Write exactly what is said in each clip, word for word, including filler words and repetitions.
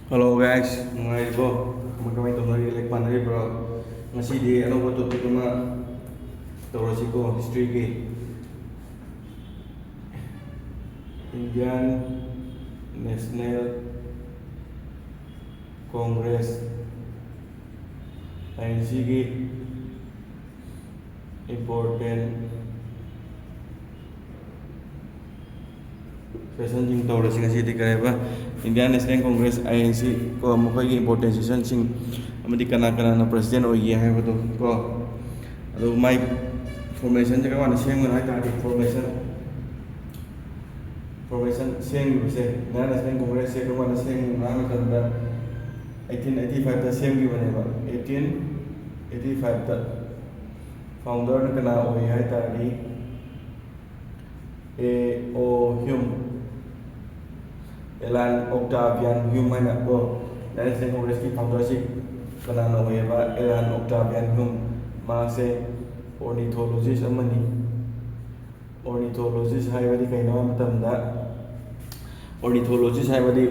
Hello guys, ꯅꯨꯡꯉꯥꯏꯔꯤꯕꯣ? ꯀꯃꯥꯏ ꯀꯃꯥꯏ ꯇꯧꯅꯔꯤ? ꯂꯥꯏꯔꯤꯛ ꯄꯥꯅꯔꯤꯕ꯭ꯔꯣ? ꯉꯁꯤꯗꯤ ꯑꯅꯧꯕ topic ꯑꯃ ꯇꯧꯔꯁꯤꯀꯣ, historyꯒꯤ꯫ Indian National Congress, I N Cꯒꯤ important sessionꯁꯤꯡ ꯇꯧꯔꯁꯤ꯫ ꯉꯁꯤꯗꯤ ꯀꯔꯤ ꯍꯥꯏꯕ? Indian National Congress, I N C ꯀꯣ, ꯃꯈꯣꯏꯒꯤ important sessionꯁꯤꯡ ꯑꯃꯗꯤ ꯀꯅꯥ ꯀꯅꯥꯅ president ꯑꯣꯏꯒꯦ ꯍꯥꯏꯕꯗꯣ ꯀꯣ, ꯑꯗꯨ ꯃꯥꯏ formationꯁꯦ ꯀꯔꯝ ꯀꯥꯟꯗ ꯁꯦꯝꯒꯅꯣ ꯍꯥꯏ ꯇꯥꯔꯗꯤ, formation formation ꯁꯦꯝꯈꯤꯕꯁꯦ, Indian National Congressꯁꯦ ꯀꯔꯝ ꯀꯥꯟꯗ ꯁꯦꯝꯈꯤꯕꯅꯣ ꯍꯥꯏꯕ ꯃꯇꯝꯗ, eighteen eighty fiveꯇ ꯁꯦꯝꯈꯤꯕꯅꯦꯕ꯫ Eighteen eighty fiveꯇ founderꯅ ꯀꯅꯥ ꯑꯣꯏ ꯍꯥꯏ ꯇꯥꯔꯗꯤ, A O Hume, Alan Octavian Hume ꯍꯥꯏꯅ ꯀꯣ, Indian National Congressꯀꯤ founderꯁꯤ ꯀꯅꯥꯅ ꯑꯣꯏꯌꯦꯕ? Alan Octavian Hume꯫ ꯃꯥꯁꯦ ornithologist ꯑꯃꯅꯤ꯫ Ornithologist ꯍꯥꯏꯕꯗꯤ ꯀꯩꯅꯣ ꯍꯥꯏꯕ ꯃꯇꯝꯗ, ornithologist ꯍꯥꯏꯕꯗꯤ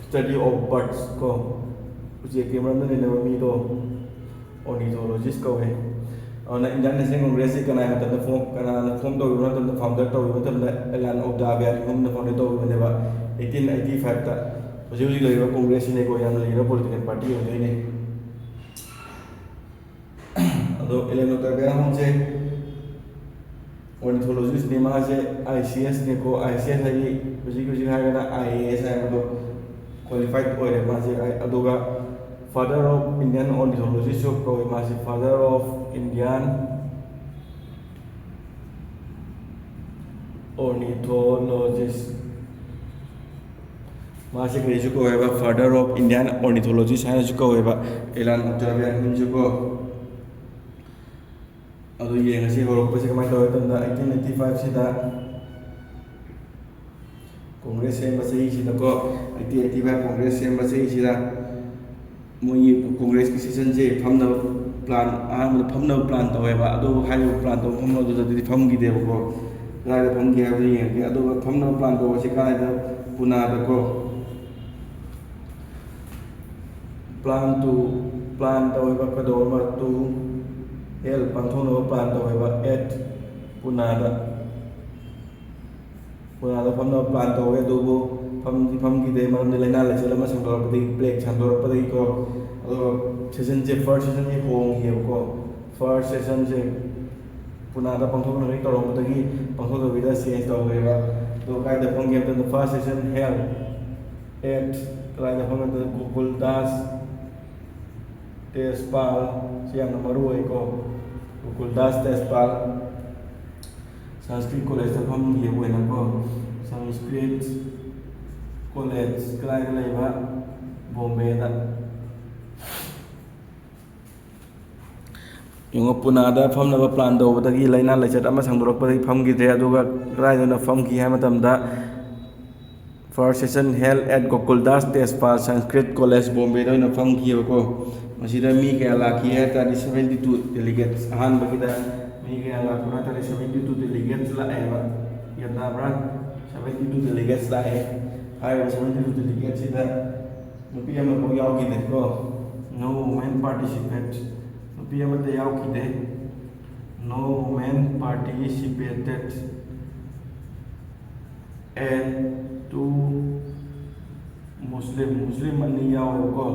study of birds ꯀꯣ, ꯎꯆꯦꯛꯀꯤ ꯃꯔꯝꯗ ꯅꯩꯅꯕ ꯃꯤꯗꯣ ornithologist ꯀꯧꯋꯦ꯫ ꯑꯗꯨꯅ Indian National Congressꯁꯤ ꯀꯅꯥꯒꯤ ꯃꯇꯝꯗ form, ꯀꯅꯥꯅ form ꯇꯧꯈꯤꯕ ꯃꯇꯝꯗ, founder ꯇꯧꯈꯤꯕ ꯃꯇꯝꯗ, Alan Octavian Humeꯅ founder ꯇꯧꯈꯤꯕꯅꯦꯕ, eighteen eighty fiveꯇ꯫ ꯍꯧꯖꯤꯛ ꯍꯧꯖꯤꯛ ꯂꯩꯔꯤꯕ Congressꯁꯤꯅꯦꯀꯣ, ꯌꯥꯝꯅ ꯂꯩꯔꯤꯕ political party ꯑꯣꯏꯗꯣꯏꯅꯦ꯫ ꯑꯗꯣ Alan Octavian Humeꯁꯦ ornithologistꯅꯦ꯫ ꯃꯥꯁꯦ I C S ꯅꯦꯀꯣ, I C S ꯍꯥꯏꯗꯤ ꯍꯧꯖꯤꯛ ꯍꯧꯖꯤꯛ ꯍꯥꯏꯔꯒꯅ I A S ꯍꯥꯏꯕꯗꯣ, qualified ꯑꯣꯏꯔꯦ ꯃꯥꯁꯦ꯫ ꯑꯗꯨꯒ father of Indian ornithologistꯁꯨ ꯀꯧꯋꯦ ꯃꯥꯁꯦ, father of Indian ornithologist꯫ ꯃꯥꯁꯦ ꯀꯔꯤꯁꯨ ꯀꯧꯋꯦꯕ? Father of Indian ornithologist ꯍꯥꯏꯅꯁꯨ ꯀꯧꯋꯦꯕ, Alan Octavian Humeꯁꯨ ꯀꯣ꯫ ꯑꯗꯨ ꯌꯦꯡꯉꯁꯤ ꯍꯧꯔꯛꯄꯁꯦ ꯀꯃꯥꯏꯅ ꯇꯧꯋꯦ ꯃꯇꯝꯗ, eighteen eighty fiveꯁꯤꯗ Congress ꯁꯦꯝꯕ ꯆꯍꯤꯁꯤꯗꯀꯣ, eighteen eighty five Congress ꯁꯦꯝꯕ ꯆꯍꯤꯁꯤꯗ ꯃꯣꯏꯒꯤ Congressꯀꯤ sessionꯁꯦ ꯐꯝꯅꯕ plan, ꯑꯍꯥꯟꯕꯗ ꯐꯝꯅꯕ plan ꯇꯧꯋꯦꯕ꯫ ꯑꯗꯨꯕꯨ ꯍꯥꯏꯔꯤꯕ plan ꯇꯧꯕ ꯃꯐꯝ ꯑꯗꯨꯗꯗꯤ ꯐꯝꯈꯤꯗꯦꯕꯀꯣ꯫ ꯀꯗꯥꯏꯗ ꯐꯝꯒꯦ ꯍꯥꯏꯕꯗꯨ ꯌꯦꯡꯉꯒꯦ꯫ ꯑꯗꯨꯒ ꯐꯝꯅꯕ plan ꯇꯧꯕꯁꯤ ꯀꯗꯥꯏꯗ? ꯄꯨꯅꯥꯗꯀꯣ꯫ Plan to, plan ꯇꯧꯋꯦꯕ ꯀꯩꯗꯧꯕ, to held, ꯄꯥꯡꯊꯣꯛꯅꯕ plan ꯇꯧꯋꯦꯕ at ꯄꯨꯅꯥꯗ꯫ ꯄꯨꯅꯥꯗ ꯐꯝꯅꯕ plan ꯇꯧꯋꯦ, ꯑꯗꯨꯕꯨ ꯐꯝꯗꯤ ꯐꯝꯈꯤꯗꯦ, ꯃꯔꯝꯗꯤ ꯂꯥꯏꯅꯥ ꯂꯥꯏꯆꯠ ꯑꯃ ꯁꯟꯗꯣꯔꯛꯄꯗꯒꯤ, plague ꯁꯟꯗꯣꯔꯛꯄꯗꯒꯤꯀꯣ꯫ ꯑꯗꯨꯒ session ꯁꯦ, first session ꯁꯦ ꯍꯣꯡꯈꯤꯑꯕꯀꯣ꯫ First session ꯁꯦ ꯄꯨꯅꯥꯗ ꯄꯥꯡꯊꯣꯛꯅꯕꯒꯤ ꯇꯧꯔꯝꯕꯗꯒꯤ ꯄꯥꯡꯊꯣꯛꯇꯕꯤꯗ change ꯇꯧꯈ꯭ꯔꯦꯕ꯫ ꯑꯗꯣ ꯀꯥꯏꯗ ꯐꯝꯒꯦ ꯍꯥꯏꯕ ꯃꯇꯝꯗ, first session held at, ꯀꯗꯥꯏꯗ ꯐꯝꯒꯦ ꯍꯥꯏꯕ ꯃꯇꯝꯗ, ꯒꯣꯀꯨꯜ ꯗꯥꯁ ꯇꯦꯖꯄꯥꯜ, ꯁꯤ ꯌꯥꯝꯅ ꯃꯔꯨ ꯑꯣꯏꯀꯣ꯫ ꯒꯣꯀꯨꯜ ꯗꯥꯁ ꯇꯦꯖꯄꯥꯜ Sanskrit College ꯇ ꯐꯝꯈꯤꯕ ꯑꯣꯏꯅꯀꯣ꯫ Sanskrit College ꯀꯗꯥꯏꯗ ꯂꯩꯕ? ꯕꯣꯝꯕꯦꯗ꯫ ꯌꯦꯡꯉꯣ, ꯄꯨꯅꯥꯗ ꯐꯝꯅꯕ plan ꯇꯧꯕꯗꯒꯤ ꯂꯥꯏꯅꯥ ꯂꯥꯏꯆꯠ ꯑꯃ ꯁꯟꯗꯣꯔꯛꯄꯗꯒꯤ ꯐꯝꯈꯤꯗ꯭ꯔꯦ꯫ ꯑꯗꯨꯒ ꯀꯗꯥꯏꯗ ꯑꯣꯏꯅ ꯐꯝꯈꯤ ꯍꯥꯏꯕ ꯃꯇꯝꯗ, first session held at Gokuldas Tejpal Sanskrit College, ꯕꯣꯝꯕꯦꯗ ꯑꯣꯏꯅ ꯐꯝꯈꯤꯑꯕꯀꯣ꯫ ꯃꯁꯤꯗ ꯃꯤ ꯀꯌꯥ ꯂꯥꯛꯈꯤ ꯍꯥꯏ ꯇꯥꯔꯗꯤ, seventy two delegates꯫ ꯑꯍꯥꯟꯕꯒꯤꯗ ꯃꯤ ꯀꯌꯥ ꯂꯥꯛꯄꯅꯣ ꯍꯥꯏ ꯇꯥꯔꯗꯤ, seventy two delegates ꯂꯥꯛꯑꯦꯕ꯫ ꯒ꯭ꯌꯥꯟ ꯇꯥꯕ꯭ꯔꯥ? Seventy two delegates ꯂꯥꯛꯑꯦ꯫ ꯍꯥꯏꯔꯤꯕ seventy two delegates ꯁꯤꯗ ꯅꯨꯄꯤ ꯑꯃꯐꯥꯎ ꯌꯥꯎꯈꯤꯗꯦꯀꯣ꯫ No women participate꯫ ꯅꯨꯄꯤ ꯑꯃꯠꯇ ꯌꯥꯎꯈꯤꯗꯦ꯫ No women participated and two Muslim, Muslim ꯑꯅꯤ ꯌꯥꯎꯋꯦꯕꯀꯣ,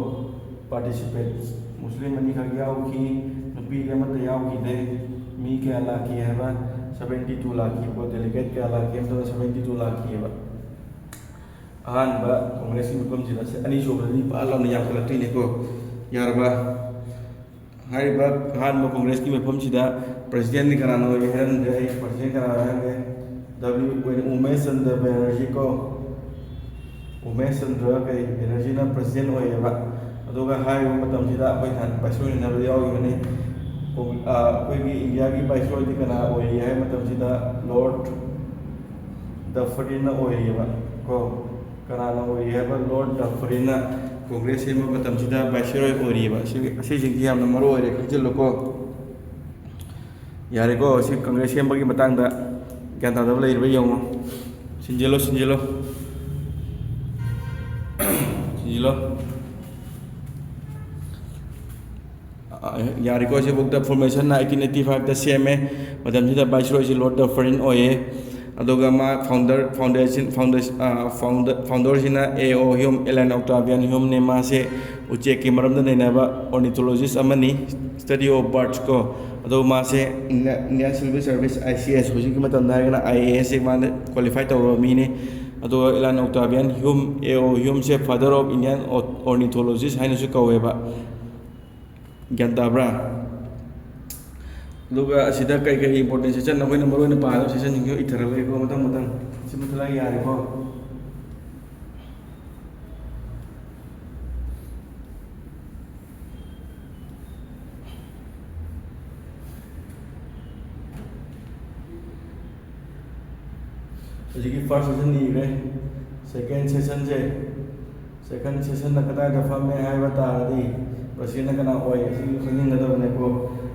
participate꯫ Muslim ꯑꯅꯤꯈꯛ ꯌꯥꯎꯈꯤ, ꯅꯨꯄꯤꯗꯤ ꯑꯃꯠꯇ ꯌꯥꯎꯈꯤꯗꯦ꯫ ꯃꯤ ꯀꯌꯥ ꯂꯥꯛꯈꯤ ꯍꯥꯏꯕ? Seventy two ꯂꯥꯛꯈꯤꯕꯀꯣ꯫ Delegate ꯀꯌꯥ ꯂꯥꯛꯈꯤ ꯍꯥꯏꯕꯗ, seventy two ꯂꯥꯛꯈꯤꯑꯕ꯫ ꯑꯍꯥꯟꯕ ꯀꯣꯡꯒ꯭ꯔꯦꯁꯀꯤ ꯃꯐꯝꯁꯤꯗ, ꯑꯅꯤꯁꯨꯕꯗꯗꯤ ꯄꯥꯛ ꯂꯥꯎꯅ ꯌꯥꯝꯈꯠꯂꯛꯇꯣꯏꯅꯦꯀꯣ꯫ ꯌꯥꯔꯕ? ꯍꯥꯏꯔꯤꯕ ꯑꯍꯥꯟꯕ ꯀꯣꯡꯒ꯭ꯔꯦꯁꯀꯤ ꯃꯐꯝꯁꯤꯗ president ꯅꯤ ꯀꯅꯥꯅ ꯑꯣꯏꯒꯦ ꯍꯥꯏꯔꯝꯗ꯭ꯔꯦ꯫ ꯑꯩ president ꯀꯅꯥꯅꯣ ꯍꯥꯏꯔꯝꯒꯦ? W ꯎꯃꯦꯁ ꯆꯟꯗ꯭ꯔ ꯕꯦꯅꯔꯖꯤ ꯀꯣ꯫ ꯎꯃꯦꯁ ꯆꯟꯗ꯭ꯔ ꯀꯩ ꯕꯦꯅꯔꯖꯤꯅ president ꯑꯣꯏꯌꯦꯕ꯫ ꯑꯗꯨꯒ ꯍꯥꯏꯔꯤꯕ ꯃꯇꯝꯁꯤꯗ ꯑꯩꯈꯣꯏ ꯊꯥꯟ viceroy ꯅꯤꯅꯕꯗ ꯌꯥꯎꯈꯤꯕꯅꯤ꯫ ꯀꯣ-, ꯑ, ꯑꯩꯈꯣꯏꯒꯤ ꯏꯟꯗꯤꯌꯥꯒꯤ viceroy ꯗꯤ ꯀꯅꯥ ꯑꯣꯏꯔꯤ ꯍꯥꯏꯕ ꯃꯇꯝꯁꯤꯗ, Lord Dufferin ꯅ ꯑꯣꯏꯔꯤꯑꯕ ꯀꯣ꯫ ꯀꯅꯥꯅ ꯑꯣꯏꯔꯤ ꯍꯥꯏꯕ? Lord Dufferin ꯅ ꯀꯣꯡꯒ꯭ꯔꯦꯁ ꯁꯦꯝꯕ ꯃꯇꯝꯁꯤꯗ viceroy ꯑꯣꯏꯔꯤꯑꯕ꯫ ꯑꯁꯤ, ꯑꯁꯤꯁꯤꯡꯁꯤ ꯌꯥꯝꯅ ꯃꯔꯨ ꯑꯣꯏꯔꯦ, ꯈꯪꯖꯤꯜꯂꯨꯀꯣ꯫ ꯌꯥꯔꯦꯀꯣ, ꯁꯤ ꯀꯣꯡꯒ꯭ꯔꯦꯁ ꯁꯦꯝꯕꯒꯤ ꯃꯇꯥꯡꯗ ꯒ꯭ꯌꯥꯟ ꯇꯥꯗꯕ ꯂꯩꯔꯤꯕ ꯌꯦꯡꯉꯣ꯫ ꯁꯤꯟꯖꯤꯜꯂꯣ, ꯁꯤꯟꯖꯤꯜꯂꯣ꯫ ꯁꯤꯟꯖꯤꯜꯂꯣ꯫ ꯑ, ꯌꯥꯔꯦꯀꯣ꯫ ꯁꯤꯐꯥꯎꯗ ꯐꯣꯔꯃꯦꯁꯟꯅ ꯑꯩꯠꯇꯤꯟ ꯑꯩꯠꯇꯤ ꯐꯥꯏꯚꯇ ꯁꯦꯝꯃꯦ꯫ ꯃꯇꯝꯁꯤꯗ ꯚꯥꯏꯁꯔꯣꯏꯁꯤ ꯂꯣꯔꯗ ꯗꯐꯔꯤꯟ ꯑꯣꯏꯌꯦ꯫ ꯑꯗꯨꯒ ꯃꯥ ꯐꯥꯎꯟꯗꯔ, ꯐꯥꯎꯟꯗꯦꯁꯟ, ꯐꯥꯎꯟꯗꯔ, ꯑ, ꯐꯥꯎꯟꯗ-, ꯐꯥꯎꯟꯗꯔꯁꯤꯅ ꯑꯦ ꯑꯣ ꯍ꯭ꯌꯨꯝ, ꯑꯦꯂꯥꯟ ꯑꯣꯛꯇꯥꯚꯤꯌꯥꯟ ꯍ꯭ꯌꯨꯝꯅꯦ꯫ ꯃꯥꯁꯦ ꯎꯆꯦꯛꯀꯤ ꯃꯔꯝꯗ ꯅꯩꯅꯕ ornithologist ꯑꯃꯅꯤ, study of birds ꯀꯣ꯫ ꯑꯗꯨꯒ ꯃꯥꯁꯦ India, Indian civil service, I C S, ꯍꯧꯖꯤꯛꯀꯤ ꯃꯇꯝꯗ ꯍꯥꯏꯔꯒꯅ ꯑꯥꯏ ꯑꯦ ꯑꯦꯁꯁꯦ ꯃꯥꯅ ꯀ꯭ꯋꯥꯂꯤꯐꯥꯏ ꯇꯧꯔꯕ ꯃꯤꯅꯤ꯫ ꯑꯗꯨꯒ ꯑꯦꯂꯥꯟ ꯑꯣꯛꯇꯥꯚꯤꯌꯥꯟ ꯍ꯭ꯌꯨꯝ, ꯑꯦ ꯑꯣ ꯍ꯭ꯌꯨꯝꯁꯦ father of Indian ornithology ꯍꯥꯏꯅꯁꯨ ꯀꯧꯋꯦꯕ꯫ ꯒ꯭ꯌꯥꯟ ꯇꯥꯕ꯭ꯔꯥ? ꯑꯗꯨꯒ ꯑꯁꯤꯗ ꯀꯩ ꯀꯩ important section ꯑꯩꯈꯣꯏꯅ ꯃꯔꯨ ꯑꯣꯏꯅ ꯄꯥꯒꯗꯕ sectionꯁꯤꯡꯁꯨ ꯏꯊꯔꯛꯂꯒꯦꯀꯣ, ꯃꯊꯪ ꯃꯊꯪ꯫ ꯁꯤ ꯃꯨꯊꯠꯂꯒ ꯌꯥꯔꯦꯀꯣ꯫ ꯍꯧꯖꯤꯛꯀꯤ first section ꯏꯈ꯭ꯔꯦ꯫ Second sectionꯁꯦ, second sectionꯅ ꯀꯗꯥꯏꯗ ꯐꯝꯃꯦ ꯍꯥꯏꯕ ꯇꯥꯔꯗꯤ, presidentꯅ ꯀꯅꯥ ꯑꯣꯏ, ꯑꯁꯤꯁꯨ ꯈꯪꯖꯤꯟꯒꯗꯕꯅꯦꯀꯣ꯫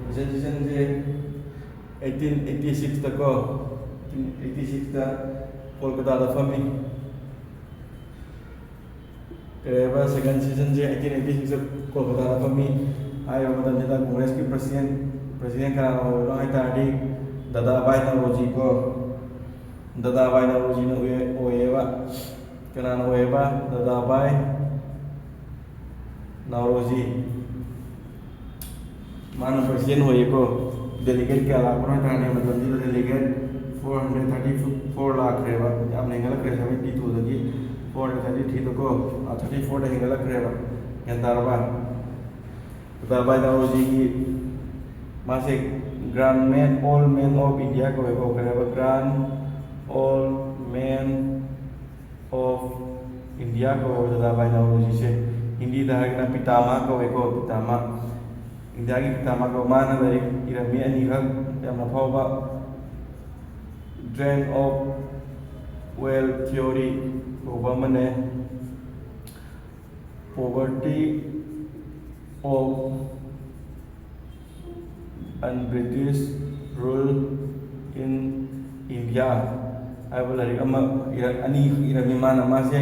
Second sectionꯁꯦ eighteen eighty sixꯇꯀꯣ, eighteen eighty sixꯇ ꯀꯣꯜꯀꯇꯥꯗ ꯐꯝꯃꯤ꯫ ꯀꯔꯤ ꯍꯥꯏꯕ, second sectionꯁꯦ eighteen eighty sixꯇ ꯀꯣꯜꯀꯇꯥꯗ ꯐꯝꯃꯤ꯫ ꯍꯥꯏꯔꯤꯕ ꯃꯇꯝꯁꯤꯗ ꯀꯣꯡꯒ꯭ꯔꯦꯁꯀꯤ president, president ꯀꯅꯥꯅ ꯑꯣꯏꯕꯅꯣ ꯍꯥꯏ ꯇꯥꯔꯗꯤ, ꯗꯗꯥꯚꯥꯏ ꯅꯧꯔꯣꯖꯤ ꯀꯣ, ꯗꯗꯥꯚꯥꯏ ꯅꯧꯔꯣꯖꯤꯅ ꯑꯣꯏꯌꯦ-, ꯑꯣꯏꯌꯦꯕ꯫ ꯀꯅꯥꯅ ꯑꯣꯏꯌꯦꯕ? ꯗꯗꯥꯚꯥꯏ ꯅꯧꯔꯣꯖꯤ꯫ ꯃꯥꯅ president ꯑꯣꯏꯌꯦꯀꯣ꯫ Delegate ꯀꯌꯥ ꯂꯥꯛꯄꯅꯣ ꯍꯥꯏ ꯇꯥꯔꯗꯤ, ꯃꯇꯝꯗꯨꯗ delegate four hundred thirty four ꯂꯥꯛꯈ꯭ꯔꯦꯕ꯫ ꯌꯥꯝ ꯍꯦꯟꯒꯠꯂꯛꯈ꯭ꯔꯦ, seventy twoꯗꯒꯤ four hundred thirty threeꯗꯀꯣ, ꯑ, thirty fourꯗ ꯍꯦꯟꯒꯠꯂꯛꯈ꯭ꯔꯦꯕ꯫ ꯒ꯭ꯌꯥꯟ ꯇꯥꯔꯕ? ꯗꯗꯥꯚꯥꯏ ꯅꯧꯔꯣꯖꯤꯒꯤ ꯃꯥꯁꯦ Grand Man, Old Man of India ꯀꯧꯋꯦꯀꯣ꯫ ꯀꯔꯤ ꯍꯥꯏꯕ? Grand Old Man of India ꯀꯧꯋꯦꯕ ꯗꯗꯥꯚꯥꯏ ꯅꯧꯔꯣꯖꯤꯁꯦ꯫ ꯍꯤꯟꯗꯤꯗ ꯍꯥꯏꯔꯒꯅ ꯄꯤꯇꯥꯃꯥ ꯀꯧꯋꯦꯀꯣ, ꯄꯤꯇꯥꯃꯥ꯫ ꯏꯟꯗꯤꯌꯥꯒꯤ ꯄꯤꯇꯥꯃꯥ ꯀꯧꯋꯦ꯫ ꯃꯥꯅ ꯂꯥꯏꯔꯤꯛ ꯏꯔꯝꯃꯤ ꯑꯅꯤꯈꯛ ꯌꯥꯝꯅ ꯐꯥꯎꯕ, Drain of Wealth Theory ꯀꯧꯕ ꯑꯃꯅꯦ, Poverty of and British Rule in India ꯍꯥꯏꯕ ꯂꯥꯏꯔꯤꯛ ꯑꯃ ꯏꯔꯛ-, ꯑꯅꯤ ꯏꯔꯝꯃꯤ ꯃꯥꯅ꯫ ꯃꯥꯁꯦ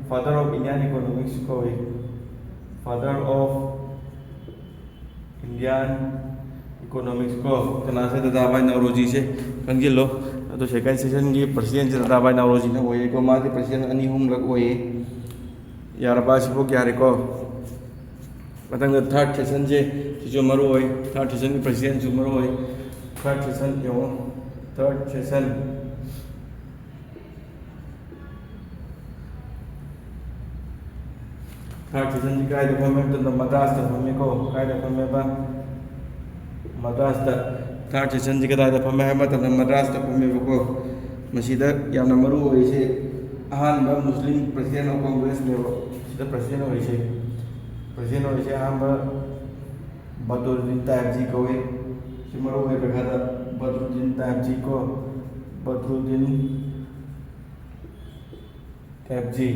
father of Indian economics ꯀꯧꯏ꯫ Father of Indian economics ꯀꯣ, ꯀꯅꯥꯁꯦ? ꯗꯥꯗꯥꯚꯥꯏ ꯅꯧꯔꯣꯖꯤꯁꯦ ꯈꯪꯖꯤꯜꯂꯣ꯫ ꯑꯗꯣ second session ꯒꯤ president ꯁꯦ ꯗꯥꯗꯥꯚꯥꯏ ꯅꯧꯔꯣꯖꯤꯅ ꯑꯣꯏꯌꯦꯀꯣ꯫ ꯃꯥꯗꯤ president ꯑꯅꯤ ꯑꯍꯨꯝꯂꯛ ꯑꯣꯏꯌꯦ꯫ ꯌꯥꯔꯕ? ꯁꯤꯐꯥꯎ ꯌꯥꯔꯦꯀꯣ꯫ ꯃꯊꯪꯗ third session ꯁꯦ, ꯁꯤꯁꯨ ꯃꯔꯨ ꯑꯣꯏ꯫ Third session ꯒꯤ president ꯁꯨ ꯃꯔꯨ ꯑꯣꯏ꯫ Third session ꯌꯦꯡꯉꯣ꯫ Third session꯫ Third session ꯁꯤ ꯀꯥꯏꯗ ꯐꯝꯃꯦ ꯍꯥꯏꯕ ꯃꯇꯝꯗ ꯃꯗ꯭ꯔꯥꯁꯇ ꯐꯝꯃꯦꯀꯣ꯫ ꯀꯥꯏꯗ ꯐꯝꯃꯦꯕ? ꯃꯗ꯭ꯔꯥꯁꯇ꯫ Third session ꯁꯤ ꯀꯗꯥꯏꯗ ꯐꯝꯃꯦ ꯍꯥꯏꯕ ꯃꯇꯝꯗ ꯃꯗ꯭ꯔꯥꯁꯇ ꯐꯝꯃꯦꯕꯀꯣ꯫ ꯃꯁꯤꯗ ꯌꯥꯝꯅ ꯃꯔꯨ ꯑꯣꯏꯔꯤꯁꯦ, ꯑꯍꯥꯟꯕ Muslim President of Congress ꯅꯦꯕ ꯁꯤꯗ president ꯑꯣꯏꯔꯤꯁꯦ꯫ President ꯑꯣꯏꯔꯤꯁꯦ ꯑꯍꯥꯟꯕ ꯕꯗꯔꯨꯗꯤꯟ ꯇꯥꯏꯕꯖꯤ ꯀꯧꯏ꯫ ꯁꯤ ꯃꯔꯨ ꯑꯣꯏ ꯄꯩꯈꯥꯗ, ꯕꯗꯔꯨꯗꯤꯟ ꯇꯥꯏꯕꯖꯤ ꯀꯣ, ꯕꯗꯔꯨꯗꯤꯟ ꯇꯥꯏꯕꯖꯤ꯫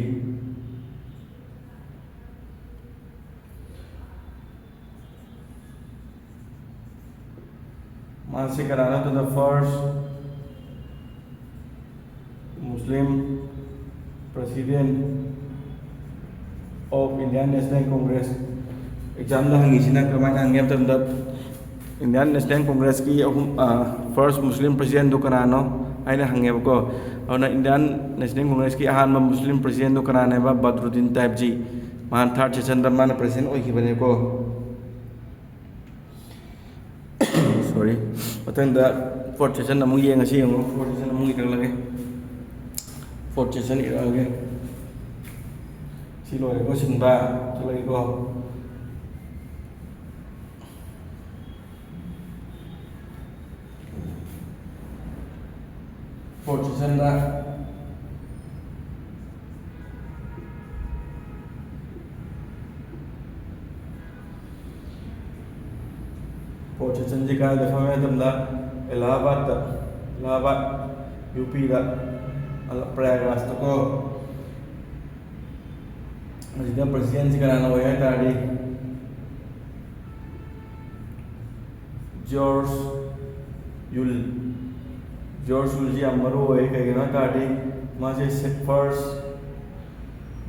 ꯃꯥꯁꯤ ꯀꯅꯥꯅꯣ? The first Muslim President of Indian National Congress꯫ Exam ꯗ ꯍꯪꯉꯤꯁꯤꯅ ꯀꯃꯥꯏꯅ ꯍꯪꯒꯦ ꯍꯥꯏꯕ ꯃꯇꯝꯗ, Indian National Congress ꯀꯤ ꯑꯍꯨꯝ, ꯑ, first Muslim President ꯗꯨ ꯀꯅꯥꯅꯣ ꯍꯥꯏꯅ ꯍꯪꯉꯦꯕꯀꯣ꯫ ꯑꯗꯨꯅ Indian National Congress ꯀꯤ ꯑꯍꯥꯟꯕ Muslim President ꯗꯨ ꯀꯅꯥꯅꯦꯕ? ꯕꯗꯔꯨꯗꯤꯟ ꯇꯥꯏꯕꯖꯤ꯫ ꯃꯥꯅ third session ꯗ ꯃꯥꯅ president ꯑꯣꯏꯈꯤꯕꯅꯦꯀꯣ꯫ Sorry꯫ ꯃꯊꯪꯗ fourth session ꯑꯃꯨꯛ ꯌꯦꯡꯉꯁꯤ꯫ ꯌꯦꯡꯉꯣ, fourth session ꯑꯃꯨꯛ ꯏꯔꯛꯂꯒꯦ꯫ Fourth session ꯏꯔꯛꯑꯒꯦ꯫ ꯁꯤ ꯂꯣꯏꯔꯦꯀꯣ, ꯁꯤꯟꯕ꯫ ꯊꯣꯛꯂꯛꯏꯀꯣ꯫ Fourth session ꯗ fourth session ꯁꯤ ꯀꯥꯏꯗ ꯐꯝꯃꯦ ꯍꯥꯏꯕ ꯃꯇꯝꯗ, ꯑꯦꯂꯥꯍꯥꯕꯥꯗꯇ, ꯑꯦꯂꯥꯍꯥꯕꯥꯗ, ꯌꯨ ꯄꯤꯗ, ꯄ꯭ꯔꯌꯥꯒꯔꯥꯖꯇꯀꯣ꯫ ꯑꯁꯤꯗ president ꯁꯤ ꯀꯅꯥꯅ ꯑꯣꯏ ꯍꯥꯏ ꯇꯥꯔꯗꯤ, ꯖꯣꯔꯖ ꯌꯨꯜ꯫ ꯖꯣꯔꯖ ꯌꯨꯜꯁꯤ ꯌꯥꯝ ꯃꯔꯨ ꯑꯣꯏ꯫ ꯀꯩꯒꯤꯅꯣ ꯍꯥꯏ ꯇꯥꯔꯗꯤ, ꯃꯥꯁꯦ first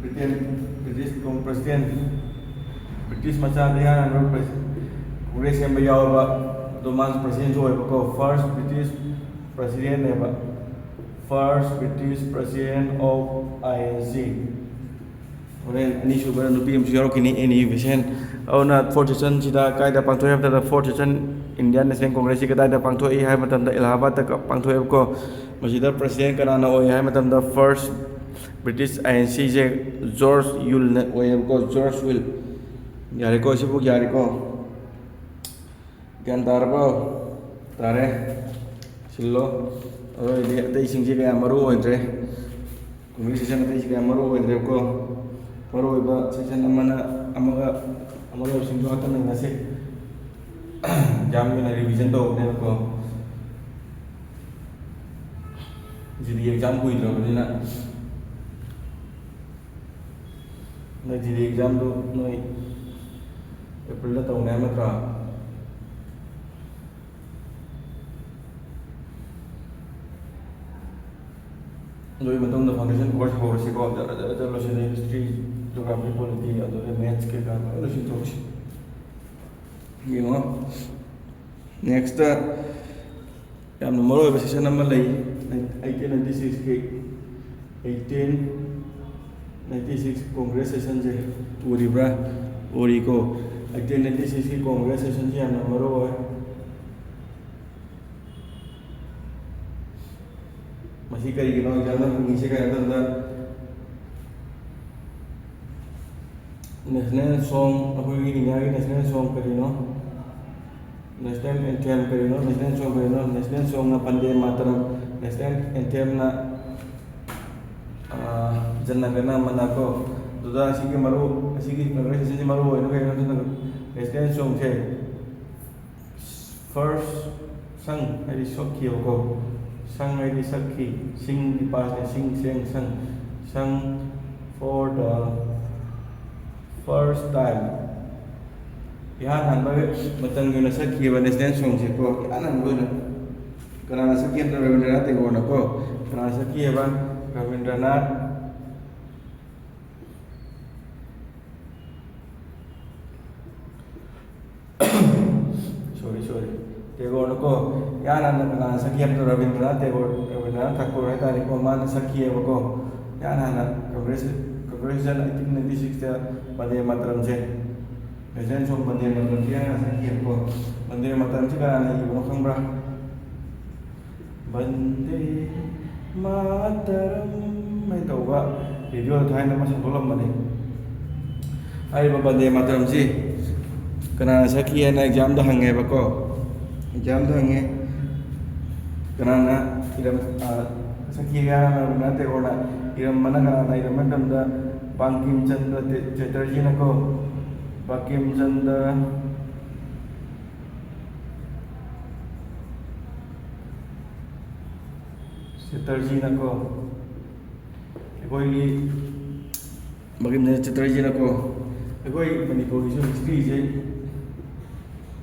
Britain, British president, British ꯃꯆꯥꯗ ꯏꯍꯥꯟ ꯍꯥꯟꯕ president, ꯀꯣꯡꯒ꯭ꯔꯦꯁ ꯁꯦꯝꯕ ꯌꯥꯎꯔꯕ, ꯑꯗꯣ ꯃꯥꯁꯨ ꯄ꯭ꯔꯁꯤꯗꯦꯟꯁꯨ ꯑꯣꯏꯕꯀꯣ, ꯐꯥꯔꯁ ꯕ꯭ꯔꯤꯇꯤꯁ ꯄ꯭ꯔꯁꯤꯗꯦꯟꯅꯦꯕ, first British president of I N C. ꯍꯣꯔꯦꯟ ꯑꯅꯤꯁꯨꯕꯗ ꯅꯨꯄꯤ ꯑꯃꯁꯨ ꯌꯥꯎꯔꯛꯈꯤꯅꯤ, ꯑꯦꯅꯤ ꯕꯤꯁꯦꯟ꯫ ꯑꯗꯨꯅ ꯐꯣꯔꯠ ꯁꯦꯁꯟꯁꯤꯗ ꯀꯥꯏꯗ ꯄꯥꯡꯊꯣꯛꯏ ꯍꯥꯏꯕ ꯃꯇꯝꯗ, ꯐꯣꯔꯠ ꯁꯦꯁꯟ ꯏꯟꯗꯤꯌꯥꯟ ꯅꯦꯁꯅꯦꯜ ꯀꯣꯡꯒ꯭ꯔꯦꯁꯁꯤ ꯀꯗꯥꯏꯗ ꯄꯥꯡꯊꯣꯛꯏ ꯍꯥꯏꯕ ꯃꯇꯝꯗ, ꯑꯦꯂꯥꯍꯥꯕꯥꯗꯇ ꯄꯥꯡꯊꯣꯛꯑꯦꯕꯀꯣ꯫ ꯃꯁꯤꯗ ꯄ꯭ꯔꯁꯤꯗꯦꯟ ꯀꯅꯥꯅ ꯑꯣꯏ ꯍꯥꯏꯕ ꯃꯇꯝꯗ, ꯐꯥꯔꯁ ꯕ꯭ꯔꯤꯇꯤꯁ ꯑꯥꯏ ꯑꯦꯟ ꯁꯤꯁꯦ ꯖꯣꯔꯖ ꯌꯨꯜꯅ ꯑꯣꯏꯌꯦꯕꯀꯣ, ꯖꯣꯔꯖ ꯌꯨꯜ꯫ ꯌꯥꯔꯦꯀꯣ, ꯁꯤꯕꯨ ꯌꯥꯔꯦꯀꯣ? ꯒ꯭ꯌꯥꯟ ꯇꯥꯔꯕꯣ? ꯇꯥꯔꯦ꯫ ꯁꯤꯜꯂꯣ꯫ ꯑꯗꯨ ꯑꯣꯏꯔꯗꯤ ꯑꯇꯩꯁꯤꯡꯁꯦ ꯀꯌꯥ ꯃꯔꯨ ꯑꯣꯏꯗ꯭ꯔꯦ꯫ ꯀꯣꯡꯒ꯭ꯔꯦꯁ ꯁꯦꯁꯟ ꯑꯇꯩꯁꯦ ꯀꯌꯥ ꯃꯔꯨ ꯑꯣꯏꯗ꯭ꯔꯦꯕꯀꯣ꯫ ꯃꯔꯨ ꯑꯣꯏꯕ ꯁꯦꯁꯟ ꯑꯃꯅ ꯑꯃꯒ, ꯑꯃꯒ ꯁꯤꯡꯗꯣ ꯉꯥꯛꯇ ꯅꯩꯅꯁꯦ꯫ ꯑꯦꯛꯖꯥꯝꯒꯤ ꯑꯣꯏꯅ ꯔꯤꯚꯤꯖꯟ ꯇꯧꯕꯅꯦꯕꯀꯣ꯫ ꯖꯤ ꯗꯤ ꯑꯦꯛꯖꯥꯝ ꯀꯨꯏꯗ꯭ꯔꯕꯅꯤꯅ꯫ ꯍꯟꯗꯛ ꯖꯤ ꯗꯤ ꯑꯦꯛꯖꯥꯝꯗꯨ ꯅꯣꯏ ꯑꯦꯄ꯭ꯔꯤꯜꯗ ꯇꯧꯅꯤ ꯍꯥꯏꯕ ꯅꯠꯇ꯭ꯔꯣ? ꯑꯗꯨꯒꯤ ꯃꯇꯨꯡꯗ ꯐꯥꯎꯟꯗꯦꯁꯟ ꯀꯣꯔꯁ ꯍꯧꯔꯁꯤꯀꯣ꯫ ꯖꯔ ꯖꯔ ꯖꯔ ꯂꯣꯏꯁꯤꯜꯂꯦ, ꯍꯤꯁꯇ꯭ꯔꯤ, ꯖꯤꯑꯣꯒ꯭ꯔꯥꯐꯤ, ꯄꯣꯂꯤꯇꯤ, ꯑꯗꯨꯗꯒꯤ ꯃꯦꯠꯁ ꯀꯩꯀꯥ ꯂꯣꯏ ꯂꯣꯏꯁꯤꯟꯊꯣꯛꯁꯤ꯫ ꯌꯦꯡꯉꯣ, ꯅꯦꯛꯁꯇ ꯌꯥꯝꯅ ꯃꯔꯨ ꯑꯣꯏꯕ ꯁꯦꯁꯟ ꯑꯃ ꯂꯩ, ꯑꯩꯠꯇꯤꯟ ꯅꯥꯏꯟꯇꯤ ꯁꯤꯛꯁꯀꯤ꯫ ꯑꯩꯠꯇꯤꯟ ꯅꯥꯏꯟꯇꯤ ꯁꯤꯛꯁ ꯀꯣꯡꯒ꯭ꯔꯦꯁ ꯁꯦꯁꯟꯁꯦ ꯎꯔꯤꯕ꯭ꯔꯥ? ꯎꯔꯤꯀꯣ꯫ ꯑꯩꯠꯇꯤꯟ ꯅꯥꯏꯟꯇꯤ ꯁꯤꯛꯁꯀꯤ ꯀꯣꯡꯒ꯭ꯔꯦꯁ ꯁꯦꯁꯟꯁꯦ ꯌꯥꯝꯅ ꯃꯔꯨ ꯑꯣꯏ꯫ ꯃꯁꯤ ꯀꯔꯤꯒꯤꯅꯣ ꯑꯦꯛꯖꯥꯝꯅ ꯍꯪꯉꯤꯁꯦ ꯀꯥꯏꯅ ꯃꯇꯝꯗ, ꯅꯦꯁꯅꯦꯜ ꯁꯣꯡ, ꯑꯩꯈꯣꯏꯒꯤ ꯏꯟꯗꯤꯌꯥꯒꯤ ꯅꯦꯁꯅꯦꯜ ꯁꯣꯡ ꯀꯔꯤꯅꯣ? ꯅꯦꯁꯅꯦꯜ ꯑꯦꯟꯊꯦꯝ ꯀꯔꯤꯅꯣ? ꯅꯦꯁꯅꯦꯜ ꯁꯣꯡ ꯀꯔꯤꯅꯣ? ꯅꯦꯁꯅꯦꯜ ꯁꯣꯡꯅ ꯕꯟꯗꯦ ꯃꯥꯇꯔꯝ, ꯅꯦꯁꯅꯦꯜ ꯑꯦꯟꯊꯦꯝꯅ, ꯑꯥ, ꯖꯅ ꯒꯅ ꯃꯅ ꯀꯣ꯫ ꯑꯗꯨꯗ ꯑꯁꯤꯒꯤ ꯃꯔꯨ, ꯑꯁꯤꯒꯤ ꯀꯣꯡꯒ꯭ꯔꯦꯁ ꯑꯁꯤꯒꯤ ꯃꯔꯨ ꯑꯣꯏꯅ ꯀꯩꯅꯣ ꯍꯥꯏꯕꯗ, ꯅꯦꯁꯅꯦꯜ ꯁꯣꯡꯁꯦ ꯐꯥꯔꯁ ꯁꯪ ꯍꯥꯏꯗꯤ ꯁꯛꯈꯤꯕꯀꯣ꯫ ꯁꯪ ꯍꯥꯏꯗꯤ ꯁꯛꯈꯤ꯫ ꯁꯤꯡꯒꯤ ꯄꯥꯁꯅꯦ, ꯁꯤꯡ, ꯁꯦꯡ, ꯁꯪ꯫ Sung for the first time꯫ ꯏꯍꯥꯟ ꯍꯥꯟꯕ ꯃꯇꯝꯒꯤ ꯑꯣꯏꯅ ꯁꯛꯈꯤꯕ ꯅꯦꯁꯅꯦꯜ ꯁꯣꯡꯁꯦꯀꯣ, ꯏꯍꯥꯟ ꯍꯥꯟꯕ ꯑꯣꯏꯅ꯫ ꯀꯅꯥꯅ ꯁꯛꯈꯤ ꯍꯥꯏꯕꯗ ꯔꯕꯤꯟꯗ꯭ꯔꯅꯥꯊ ꯇꯦꯒꯣꯔꯅꯀꯣ꯫ ꯀꯅꯥꯅ ꯁꯛꯈꯤ ꯍꯥꯏꯕ? ꯔꯕꯤꯟꯗ꯭ꯔꯅꯥꯊ꯫ ꯇꯦꯒꯣꯔꯅꯀꯣ, ꯏꯍꯥꯟ ꯍꯥꯟꯅ ꯀꯅꯥꯅ ꯁꯛꯈꯤ ꯍꯥꯏꯕꯗꯣ ꯔꯕꯤꯟꯗ꯭ꯔꯅꯥꯊ ꯇꯦꯒꯣꯔ, ꯔꯕꯤꯟꯗ꯭ꯔꯅꯥꯊ ꯊꯥꯀꯨꯔ ꯍꯥꯏꯇꯥꯔꯦꯀꯣ, ꯃꯥꯅ ꯁꯛꯈꯤꯑꯕꯀꯣ꯫ ꯏꯍꯥꯟ ꯍꯥꯟꯅ ꯀꯪꯒ꯭ꯔꯦꯁ, ꯀꯪꯒ꯭ꯔꯦꯁ ꯑꯩꯠꯇꯤꯟ ꯅꯥꯏꯟꯇꯤ ꯁꯤꯛꯁꯇ ꯕꯟꯗꯦ ꯃꯥꯇꯔꯝꯁꯦ, ꯅꯦꯁꯅꯦꯜ ꯁꯣꯡ ꯕꯟꯗꯦ ꯃꯥꯇꯔꯝꯁꯦ ꯏꯍꯥꯟ ꯍꯥꯟꯅ ꯁꯛꯈꯤꯑꯕꯀꯣ꯫ ꯕꯟꯗꯦ ꯃꯥꯇꯔꯝꯁꯦ ꯀꯅꯥꯅ ꯏꯕꯅꯣ ꯈꯪꯕ꯭ꯔꯥ? ꯕꯟꯗꯦ ꯃꯥꯇꯔꯝ ꯍꯥꯏꯅ ꯇꯧꯕ ꯔꯦꯗꯤꯑꯣꯗ ꯊꯥꯏꯅ ꯑꯃ ꯁꯟꯗꯣꯛꯂꯝꯕꯅꯤ꯫ ꯍꯥꯏꯔꯤꯕ ꯕꯟꯗꯦ ꯃꯥꯇꯔꯝꯁꯤ ꯀꯅꯥꯅ ꯁꯛꯈꯤ ꯍꯥꯏꯅ ꯑꯦꯛꯖꯥꯝꯗ ꯍꯪꯉꯦꯕꯀꯣ꯫ ꯑꯦꯛꯖꯥꯝꯗ ꯍꯪꯉꯦ, ꯀꯅꯥꯅ ꯏꯔꯝ-, ꯑ, ꯁꯛꯈꯤ ꯍꯥꯏꯅ ꯔꯕꯤꯟꯗ꯭ꯔꯅꯥꯊ ꯇꯦꯒꯣꯔꯅ ꯏꯔꯝꯕꯅ ꯀꯅꯥꯅ ꯏꯔꯝꯕ ꯃꯇꯝꯗ ꯕꯪꯀꯤꯝ ꯆꯟꯗ꯭ꯔ ꯇꯦ-, ꯆꯦꯇꯔꯖꯤꯅꯀꯣ, ꯕꯪꯀꯤꯝ ꯆꯟꯗ꯭ꯔ ꯆꯦꯇꯔꯖꯤꯅꯀꯣ, ꯑꯩꯈꯣꯏꯒꯤ ꯕꯪꯀꯤꯝ ꯆꯟꯗ꯭ꯔ ꯆꯦꯇꯔꯖꯤꯅꯀꯣ, ꯑꯩꯈꯣꯏ ꯃꯅꯤꯄꯨꯔꯒꯤꯁꯨ ꯍꯤꯁꯇ꯭ꯔꯤꯁꯦ,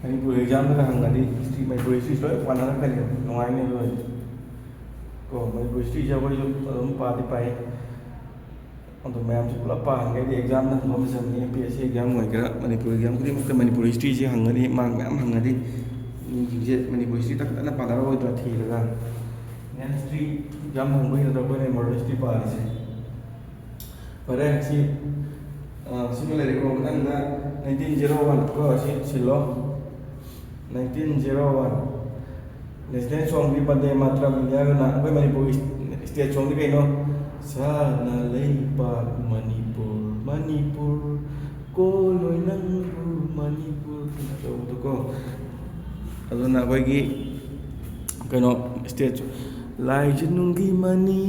ꯃꯅꯤꯄꯨꯔ ꯑꯦꯛꯖꯥꯝꯗꯒ ꯍꯪꯉꯗꯤ ꯍꯤꯁꯇ꯭ꯔꯤ, ꯃꯅꯤꯄꯨꯔ ꯍꯤꯁꯇ꯭ꯔꯤꯁꯦ ꯂꯣꯏ ꯄꯥꯅꯔꯛꯀꯅꯤ, ꯅꯨꯡꯉꯥꯏꯅꯤ ꯑꯗꯨ ꯑꯣꯏꯔꯗꯤ꯫ ꯀꯣ, ꯃꯅꯤꯄꯨꯔ ꯍꯤꯁꯇ꯭ꯔꯤꯁꯦ ꯑꯩꯈꯣꯏꯁꯨ ꯑꯗꯨꯝ ꯄꯥꯗꯤ ꯄꯥꯏ꯫ ꯑꯗꯣ ꯃꯌꯥꯝꯁꯨ ꯄꯨꯂꯞ ꯄꯥꯍꯟꯒꯦꯗꯤ ꯑꯦꯛꯖꯥꯝꯗ ꯍꯪꯕ ꯑꯃ ꯆꯪꯉꯤ꯫ M P S C exam ꯑꯣꯏꯒꯦꯔꯥ, ꯃꯅꯤꯄꯨꯔ ꯑꯦꯛꯖꯥꯝ ꯈꯨꯗꯤꯡꯃꯛꯇ ꯃꯅꯤꯄꯨꯔ ꯍꯤꯁꯇ꯭ꯔꯤꯁꯦ ꯍꯪꯉꯗꯤ, ꯃꯥꯔꯛ ꯃꯌꯥꯝ ꯍꯪꯉꯗꯤ, ꯃꯤꯁꯤꯡꯁꯦ ꯃꯅꯤꯄꯨꯔ ꯍꯤꯁꯇ꯭ꯔꯤ ꯇꯛ ꯇꯛꯅ ꯄꯥꯅꯔꯛꯑꯣꯏꯗ꯭ꯔꯥ ꯊꯤꯔꯒ? ꯏꯟꯗꯤꯌꯥꯟ ꯍꯤꯁꯇ꯭ꯔꯤ ꯑꯦꯛꯖꯥꯝ ꯍꯪꯕꯒꯤ ꯅꯠꯇ꯭ꯔꯣ ꯑꯩꯈꯣꯏꯅ ꯃꯣꯗꯔꯟ ꯍꯤꯁꯇ꯭ꯔꯤ ꯄꯥꯔꯤꯁꯦ? ꯐꯔꯦ, ꯁꯤ, ꯑ, ꯁꯤꯃ ꯂꯩꯔꯦꯀꯣ꯫ ꯃꯊꯪꯗ ꯅꯥꯏꯟꯇꯤꯟ ꯖꯦꯔꯣ ꯋꯥꯟ ꯀꯣ, ꯁꯤ ꯁꯤꯜꯂꯣ꯫ Nineteen zero one. ꯅꯦꯁꯅꯦꯜ ꯁꯣꯡꯗꯤ ꯕꯟꯗꯦ ꯃꯥꯇꯔꯝ, ꯏꯟꯗꯤꯌꯥꯒꯤꯅ꯫ ꯑꯩꯈꯣꯏ ꯃꯅꯤꯄꯨꯔꯒꯤ ꯏꯁꯇꯦꯠ ꯁꯣꯡꯗꯤ ꯀꯩꯅꯣ? ꯁꯥꯅ ꯂꯩꯕꯥꯛ ꯃꯅꯤꯄꯨꯔ, ꯃꯅꯤꯄꯨꯔ, ꯀꯣꯜꯂꯣꯏ ꯅꯪꯕꯨ ꯃꯅꯤꯄꯨꯔ, ꯀꯩꯅꯣ ꯇꯧꯕꯗꯣꯀꯣ꯫ ꯑꯗꯨꯅ ꯑꯩꯈꯣꯏꯒꯤ ꯀꯩꯅꯣ, ꯏꯁꯇꯦꯠ ꯁꯣꯡ, ꯂꯥꯏꯖꯅꯨꯡꯒꯤ ꯃꯅꯤ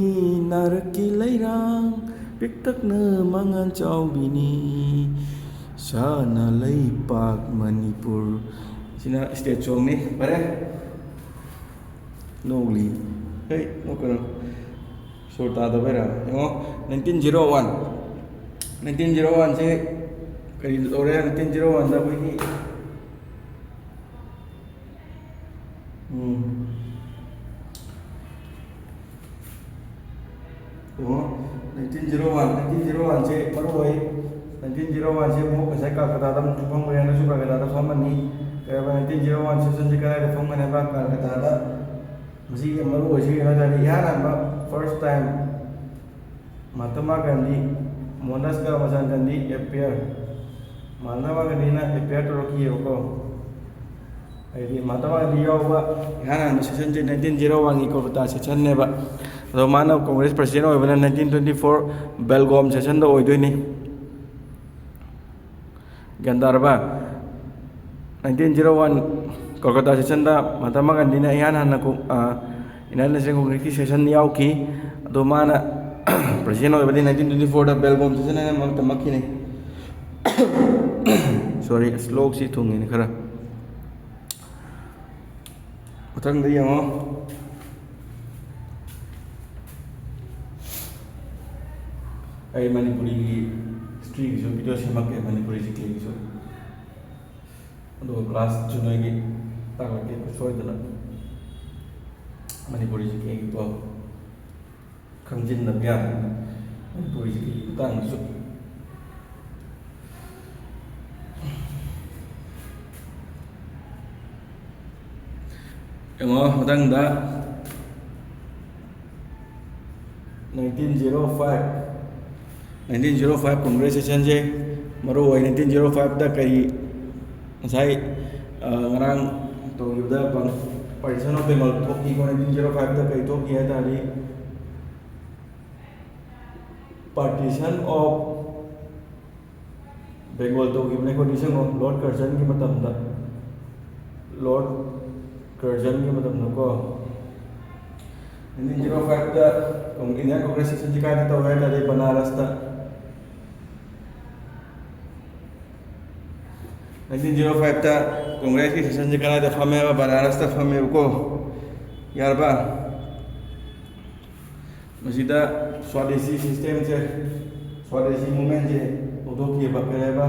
ꯅꯥꯔꯛꯀꯤ ꯂꯩꯔꯥꯡ, ꯄꯤꯛꯇꯛꯅ ꯃꯉꯥꯜ ꯆꯥꯎꯕꯤꯅꯤ, ꯁꯥꯅ ꯂꯩꯄꯥꯛ ꯃꯅꯤꯄꯨꯔ꯫ ꯁꯤꯅ ꯏꯁꯇꯦꯠ ꯁꯣꯡꯅꯤ꯫ ꯐꯔꯦ꯫ ꯅꯣꯛꯂꯤ꯫ ꯍꯦ, ꯅꯣꯛꯀꯅꯨ꯫ ꯁꯨꯔ ꯇꯥꯗꯕꯩꯔꯥ? ꯌꯦꯡꯉꯣ, nineteen zero one. Nineteen zero ꯋꯥꯟꯁꯦ ꯀꯔꯤ ꯇꯧꯔꯦ? ꯅꯥꯏꯟꯇꯤꯟ ꯖꯦꯔꯣ ꯋꯥꯟꯗ ꯑꯩꯈꯣꯏꯒꯤ, ꯎꯝ꯫ ꯌꯦꯡꯉꯣ, nineteen zero one, nineteen zero ꯋꯥꯟꯁꯦ ꯃꯔꯨ ꯑꯣꯏ꯫ ꯅꯥꯏꯟꯇꯤꯟ ꯖꯦꯔꯣ ꯋꯥꯟꯁꯦ ꯑꯃꯨꯛ ꯉꯁꯥꯏ ꯀꯜꯀꯇꯥꯗ ꯑꯃꯨꯛꯁꯨ ꯐꯝꯈ꯭ꯔꯦ, ꯍꯟꯗꯛꯁꯨ ꯀꯜꯀꯇꯥꯗ ꯐꯝꯃꯅꯤ꯫ ꯀꯩꯕ, nineteen zero one session ꯁꯤ ꯀꯗꯥꯏꯗ ꯐꯝꯒꯅꯤ ꯍꯥꯏꯕ? ꯀꯜꯀꯇꯥꯗ꯫ ꯃꯁꯤꯒꯤ ꯃꯔꯨ ꯑꯣꯏꯁꯤ ꯀꯩꯅꯣ ꯍꯥꯏ ꯇꯥꯔꯗꯤ, ꯏꯍꯥꯟ ꯍꯥꯟꯕ first time Mahatma Gandhi ꯃꯣꯍꯟꯗꯥꯁ ꯀꯔꯃꯆꯥꯟ Gandhi appear, ꯃꯍꯥꯇꯃꯥ ꯒꯥꯟꯙꯤꯅ appear ꯇꯧꯔꯛꯈꯤꯑꯕꯀꯣ꯫ ꯍꯥꯏꯗꯤ ꯃꯍꯥꯇꯃꯥ ꯒꯥꯟꯙꯤ ꯌꯥꯎꯕ ꯏꯍꯥꯟ ꯍꯥꯟꯕ session ꯁꯦ nineteen zero one ꯒꯤ ꯀꯣꯜꯀꯇꯥ session ꯅꯦꯕ꯫ ꯑꯗꯣ ꯃꯥꯅ Congress president ꯑꯣꯏꯕꯅ nineteen twenty four Belgaum session ꯗ ꯑꯣꯏꯗꯣꯏꯅꯤ꯫ ꯒ꯭ꯌꯥꯟ ꯇꯥꯔꯕ? Nineteen zero one Kolkata session ꯗ ꯃꯍꯥꯇꯃꯥ ꯒꯥꯟꯙꯤꯅ ꯏꯍꯥꯟ ꯍꯥꯟꯅ ꯀꯣ-, ꯑ, Indian National Congress ꯀꯤ session ꯌꯥꯎꯈꯤ꯫ ꯑꯗꯣ ꯃꯥꯅ president ꯑꯣꯏꯕꯗꯤ nineteen twenty four ꯗ Belgaum session ꯍꯥꯏꯅ ꯑꯃ ꯇꯝꯃꯛꯈꯤꯅꯤ꯫ Sorry, ꯑꯁ, ꯂꯣꯛꯁꯤ ꯊꯨꯡꯉꯤꯅꯦ ꯈꯔ꯫ ꯃꯊꯪꯗ ꯌꯦꯡꯉꯣ꯫ ꯑꯩ ꯃꯅꯤꯄꯨꯔꯤꯒꯤ history ꯒꯤꯁꯨ video ꯁꯦꯝꯃꯛꯀꯦ, ꯃꯅꯤꯄꯨꯔꯤ GK ꯒꯤꯁꯨ꯫ ꯑꯗꯨꯒ class ꯁꯨ ꯅꯣꯏꯒꯤ ꯇꯥꯛꯂꯛꯀꯦ ꯁꯣꯏꯗꯅ꯫ ꯃꯅꯤꯄꯨꯔꯤ GK ꯒꯤꯀꯣ꯫ ꯈꯪꯖꯤꯟꯗꯕ ꯌꯥꯗꯦ ꯃꯅꯤꯄꯨꯔꯤ GK ꯒꯤ ꯃꯇꯥꯡꯗꯁꯨ꯫ ꯌꯦꯡꯉꯣ, ꯃꯊꯪꯗ nineteen zero five, nineteen zero five Congress session ꯁꯦ ꯃꯔꯨ ꯑꯣꯏ꯫ Nineteen zero five ꯗ ꯀꯔꯤ, ꯉꯁꯥꯏ, ꯑ, ꯉꯔꯥꯡ ꯇꯧꯈꯤꯕꯗ ꯄꯪ-, Partition of Bengal ꯊꯣꯛꯈꯤꯀꯣ꯫ Nineteen zero five ꯗ ꯀꯔꯤ ꯊꯣꯛꯈꯤ ꯍꯥꯏ ꯇꯥꯔꯗꯤ, Partition of Bengal ꯇꯧꯈꯤꯕꯅꯦꯀꯣ, ꯅꯤꯡꯁꯤꯡꯉꯣ, Lord Curzon ꯒꯤ ꯃꯇꯝꯗ, Lord Curzon ꯒꯤ ꯃꯇꯝꯗꯀꯣ꯫ Nineteen zero five ꯇ Indian Congress session ꯁꯤ ꯀꯥꯏꯗ ꯇꯧꯋꯦ ꯍꯥꯏ ꯇꯥꯔꯗꯤ, ꯕꯅꯥꯔꯁꯇ꯫ Nineteen zero five ꯇ Congress ꯀꯤ session ꯁꯤ ꯀꯗꯥꯏꯗ ꯐꯝꯃꯦꯕ? ꯕꯅꯥꯔꯁꯇ ꯐꯝꯃꯦꯕꯀꯣ꯫ ꯌꯥꯔꯕ? ꯃꯁꯤꯗ Swadeshi system ꯁꯦ, Swadeshi movement ꯁꯦ ꯍꯧꯗꯣꯛꯈꯤꯕ꯫ ꯀꯔꯤ ꯍꯥꯏꯕ?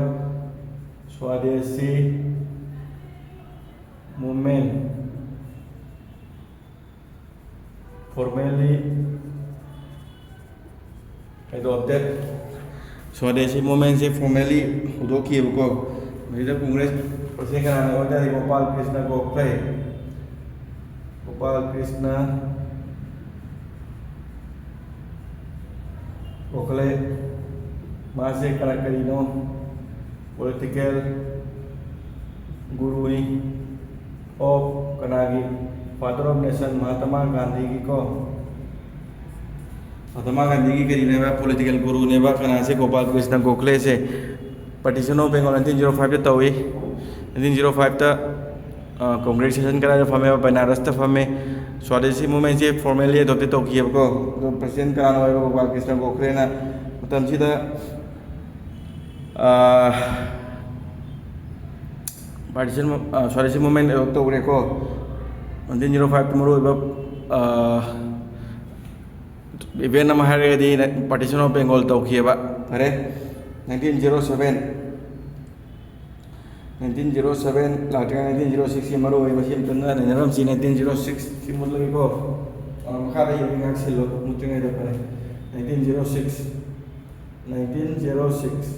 Swadeshi movement formally adopted꯫ Swadeshi movement ꯁꯦ formally ꯍꯧꯗꯣꯛꯈꯤꯕꯀꯣ꯫ ꯃꯁꯤꯗ Congress ꯃꯁꯤ ꯀꯅꯥꯅ ꯑꯣꯏꯇꯥꯔꯗꯤ ꯒꯣꯄꯥꯜ ꯀ꯭ꯔꯤꯁꯅ ꯒꯣꯈꯂꯦ꯫ ꯒꯣꯄꯥꯜ ꯀ꯭ꯔꯤꯁꯅ ꯒꯣꯈꯂꯦ꯫ ꯃꯥꯁꯦ ꯀꯅꯥ, ꯀꯔꯤꯅꯣ? ꯄꯣꯂꯤꯇꯤꯀꯦꯜ ꯒꯨꯔꯨꯅꯤ꯫ ꯑꯣꯐ ꯀꯅꯥꯒꯤ? ꯐꯥꯗꯔ ꯑꯣꯐ ꯅꯦꯁꯟ ꯃꯍꯥꯇꯃꯥ ꯒꯥꯟꯙꯤꯒꯤꯀꯣ꯫ ꯃꯍꯥꯇꯃꯥ ꯒꯥꯟꯙꯤꯒꯤ ꯀꯔꯤꯅꯦꯕ? ꯄꯣꯂꯤꯇꯤꯀꯦꯜ ꯒꯨꯔꯨꯅꯦꯕ ꯀꯅꯥꯁꯦ? ꯒꯣꯄꯥꯜ ꯀ꯭ꯔꯤꯁꯅ ꯒꯣꯈꯂꯦꯁꯦ꯫ Partition of Bengal nineteen zero ꯐꯥꯏꯚꯇ ꯇꯧꯏ꯫ ꯅꯥꯏꯟꯇꯤꯟ ꯖꯤꯔꯣ ꯐꯥꯏꯚꯇ ꯀꯣꯡꯒ꯭ꯔꯦꯁ ꯁꯦꯁꯟ ꯀꯗꯥꯏꯗ ꯐꯝꯃꯦꯕ? ꯕꯅꯥꯔꯁꯇ ꯐꯝꯃꯦ꯫ ꯁ꯭ꯋꯥꯗꯦꯁꯤ ꯃꯨꯚꯃꯦꯟꯁꯦ ꯐꯣꯔꯃꯦꯜꯂꯤ ꯑꯦꯗꯣꯞꯇꯦꯠ ꯇꯧꯈꯤꯑꯕꯀꯣ꯫ ꯑꯗꯣ ꯄ꯭ꯔꯁꯤꯗꯦꯟ ꯀꯅꯥꯅ ꯑꯣꯏꯕ? ꯒꯣꯄꯥꯜ ꯀ꯭ꯔꯤꯁꯅ ꯒꯣꯈꯂꯦꯅ꯫ ꯃꯇꯝꯁꯤꯗ ꯄꯥꯔꯇꯤꯁꯟ, ꯁ꯭ꯋꯥꯗꯦꯁꯤ ꯃꯨꯚꯃꯦꯟ ꯑꯦꯗꯣꯞ ꯇꯧꯈ꯭ꯔꯦꯀꯣ꯫ ꯅꯥꯏꯟꯇꯤꯟ ꯖꯤꯔꯣ ꯐꯥꯏꯚꯇ ꯃꯔꯨꯑꯣꯏꯕ ꯏꯚꯦꯟ ꯑꯃ ꯍꯥꯏꯔꯒꯗꯤ ꯄꯥꯔꯇꯤꯁꯟ ꯑꯣꯐ ꯕꯦꯡꯒꯣꯜ ꯇꯧꯈꯤꯑꯕ꯫ ꯐꯔꯦ, nineteen zero seven, nineteen zero seven ꯂꯥꯛꯇ꯭ꯔꯤꯉꯩ ꯅꯥꯏꯟꯇꯤꯟ ꯖꯤꯔꯣ ꯁꯤꯛꯁꯀꯤ ꯃꯔꯨ ꯑꯣꯏꯕ ꯁꯤ ꯑꯝꯇꯪꯒ ꯅꯩꯅꯔꯝꯁꯤ꯫ ꯅꯥꯏꯟꯇꯤꯟ ꯖꯤꯔꯣ ꯁꯤꯛꯁ ꯁꯤ ꯃꯨꯠꯂꯒꯦꯀꯣ꯫ ꯑ, ꯃꯈꯥꯗ ꯌꯦꯡꯉꯤ ꯉꯥꯏꯍꯥꯛ ꯁꯤꯜꯂꯣ, ꯃꯨꯠꯇ꯭ꯔꯤꯉꯩꯗ꯫ ꯐꯔꯦ, nineteen zero six, nineteen zero six,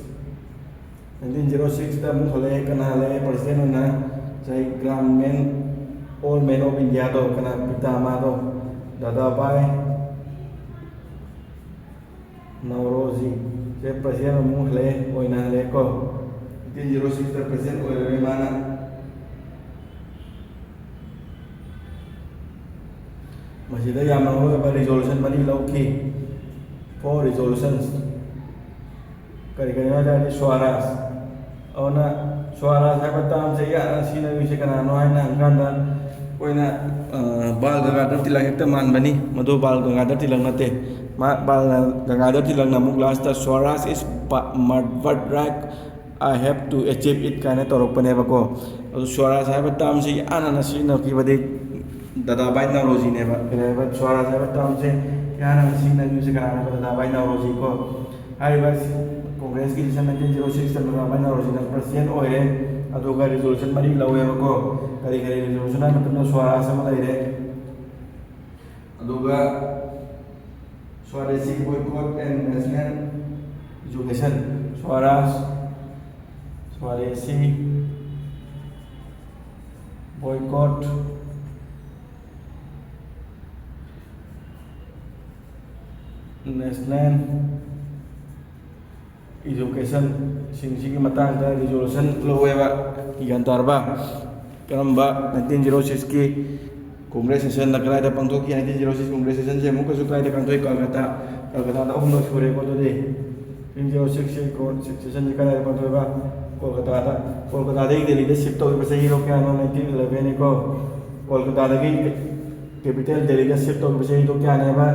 nineteen zero ꯁꯤꯛꯁꯇ ꯑꯃꯨꯛ ꯍꯜꯂꯛꯑꯦ꯫ ꯀꯅꯥ ꯍꯜꯂꯛꯑꯦ ꯄ꯭ꯔꯁꯤꯗꯦꯟ ꯑꯣꯏꯅ? ꯉꯁꯥꯏ ꯒ꯭ꯔꯥꯟ ꯃꯦꯟ, ꯑꯣꯜ ꯃꯦꯟ ꯑꯣꯐ ꯏꯟꯗꯤꯌꯥꯗꯣ, ꯀꯅꯥ? ꯄꯤꯇꯥꯃꯥꯗꯣ, ꯗꯥꯗꯥꯕꯥꯏ ꯅꯧꯔꯣꯖꯤ꯫ ꯁꯦ ꯄ꯭ꯔꯁꯤꯗꯦꯟ ꯑꯃꯨꯛ ꯍꯜꯂꯛꯑꯦ, ꯑꯣꯏꯅ ꯍꯜꯂꯛꯑꯦꯀꯣ꯫ ꯅꯥꯏꯟꯇꯤꯟ ꯖꯤꯔꯣ ꯁꯤꯛꯁꯇ ꯄ꯭ꯔꯁꯤꯗꯦꯟ ꯑꯣꯏꯔꯨꯔꯦ ꯃꯥꯅ꯫ ꯃꯁꯤꯗ ꯌꯥꯝꯅ ꯃꯔꯨꯑꯣꯏꯕ ꯔꯤꯖꯣꯂꯨꯁꯟ ꯃꯔꯤ ꯂꯧꯈꯤ꯫ Four resolutions꯫ ꯀꯔꯤ ꯀꯔꯤꯅꯣ ꯍꯥꯏ ꯇꯥꯔꯗꯤ ꯁ꯭ꯋꯥꯔꯥꯖ꯫ ꯑꯗꯨꯅ ꯁ꯭ꯋꯥꯔꯥꯖ ꯍꯥꯏꯕ ꯇꯥꯝꯁꯦ ꯌꯥꯝꯅ ꯁꯤꯖꯤꯟꯅꯔꯤꯁꯦ ꯀꯅꯥꯅꯣ ꯍꯥꯏꯅ ꯍꯪꯀꯥꯟꯗ ꯑꯩꯈꯣꯏꯅ, ꯑ, ꯕꯥꯜ ꯒꯪꯒꯥꯙꯔ ꯇꯤꯂꯛ ꯍꯦꯛꯇ ꯃꯥꯟꯕꯅꯤ꯫ ꯃꯗꯨ ꯕꯥꯜ ꯒꯪꯒꯥꯙꯔ ꯇꯤꯂꯛ ꯅꯠꯇꯦ꯫ ꯃꯥ, ꯕꯥꯜ ꯒꯪꯒꯥꯙꯔ ꯇꯤꯂꯛꯅ ꯑꯃꯨꯛ last "Swaraj is pa-, my birthright, I have to achieve it" ꯀꯥꯏꯅ ꯇꯧꯔꯛꯄꯅꯦꯕꯀꯣ꯫ ꯑꯗꯨ ꯁ꯭ꯋꯥꯔꯥꯖ ꯍꯥꯏꯕ ꯇꯥꯝꯁꯤ ꯏꯍꯥꯟ ꯍꯥꯟꯅ ꯁꯤꯖꯤꯟꯅꯈꯤꯕꯗꯤ ꯗꯥꯗꯥꯕꯥꯏ ꯅꯧꯔꯣꯖꯤꯅꯦꯕ꯫ ꯀꯔꯤ ꯍꯥꯏꯕ? ꯁ꯭ꯋꯥꯔꯥꯖ ꯍꯥꯏꯕ ꯇꯥꯝꯁꯦ ꯏꯍꯥꯟ ꯍꯥꯟꯅ ꯁꯤꯖꯤꯟꯅꯈꯤꯕꯁꯦ ꯀꯅꯥꯅꯣ? ꯗꯥꯗꯥꯕꯥꯏ ꯅꯧꯔꯣꯖꯤꯀꯣ꯫ ꯍꯥꯏꯔꯤꯕ ꯀꯣꯡꯒ꯭ꯔꯦꯁꯀꯤ ꯏꯂꯦꯛꯁꯟ ꯅꯥꯏꯟꯇꯤꯟ ꯖꯤꯔꯣ ꯁꯤꯛꯁꯇ ꯗꯥꯗꯥꯕꯥꯏ ꯅꯧꯔꯣꯖꯤꯅ ꯄ꯭ꯔꯁꯤꯗꯦꯟ ꯑꯣꯏꯔꯦ꯫ ꯑꯗꯨꯒ ꯔꯤꯖꯣꯂꯨꯁꯟ ꯃꯔꯤ ꯂꯧꯋꯦꯕꯀꯣ꯫ ꯀꯔꯤ ꯀꯔꯤ ꯔꯤꯖꯣꯂꯨꯁꯟ ꯍꯥꯏꯕ ꯃꯇꯝꯗ ꯁ꯭ꯋꯥꯔꯥꯖ ꯑꯃ ꯂꯩꯔꯦ꯫ ꯑꯗꯨꯒ ꯁ꯭ꯋꯥꯗꯦꯁꯤ boycott and national education, Swaraj, ꯁ꯭ꯋꯥꯗꯦꯁꯤ Boycott, National Education ꯁꯤꯡꯁꯤꯒꯤ ꯃꯇꯥꯡꯗ resolution ꯂꯧꯋꯦꯕ꯫ ꯒ꯭ꯌꯥꯟ ꯇꯥꯔꯕ? ꯀꯔꯝꯕ nineteen zero six ꯀꯤ Congress session ꯅ ꯀꯗꯥꯏꯗ ꯄꯥꯡꯊꯣꯛꯈꯤ? Nineteen zero six Congress session ꯁꯦ ꯑꯃꯨꯛꯀꯁꯨ ꯀꯗꯥꯏꯗ ꯄꯥꯡꯊꯣꯛꯏ? ꯀꯜꯀꯇꯥ꯫ ꯀꯜꯀꯇꯥꯗ ꯑꯍꯨꯝꯂꯛ ꯁꯨꯔꯦꯀꯣ꯫ ꯑꯗꯨꯗꯤ nineteen zero six ꯁꯦ ꯀꯣ-, session ꯁꯦ ꯀꯗꯥꯏꯗ ꯄꯥꯡꯊꯣꯛꯏꯕ? ꯀꯣꯜꯀꯇꯥꯗ꯫ ꯀꯣꯜꯀꯇꯥꯗꯒꯤ ꯗꯦꯜꯂꯤꯗ shift ꯇꯧꯈꯤꯕ ꯆꯍꯤꯗꯣ ꯀꯌꯥꯅꯣ? Nineteen eleven ꯅꯤꯀꯣ꯫ ꯀꯣꯜꯀꯇꯥꯗꯒꯤ capital ꯗꯦꯜꯂꯤꯗ shift ꯇꯧꯈꯤꯕ ꯆꯍꯤꯗꯣ ꯀꯌꯥꯅꯦꯕ?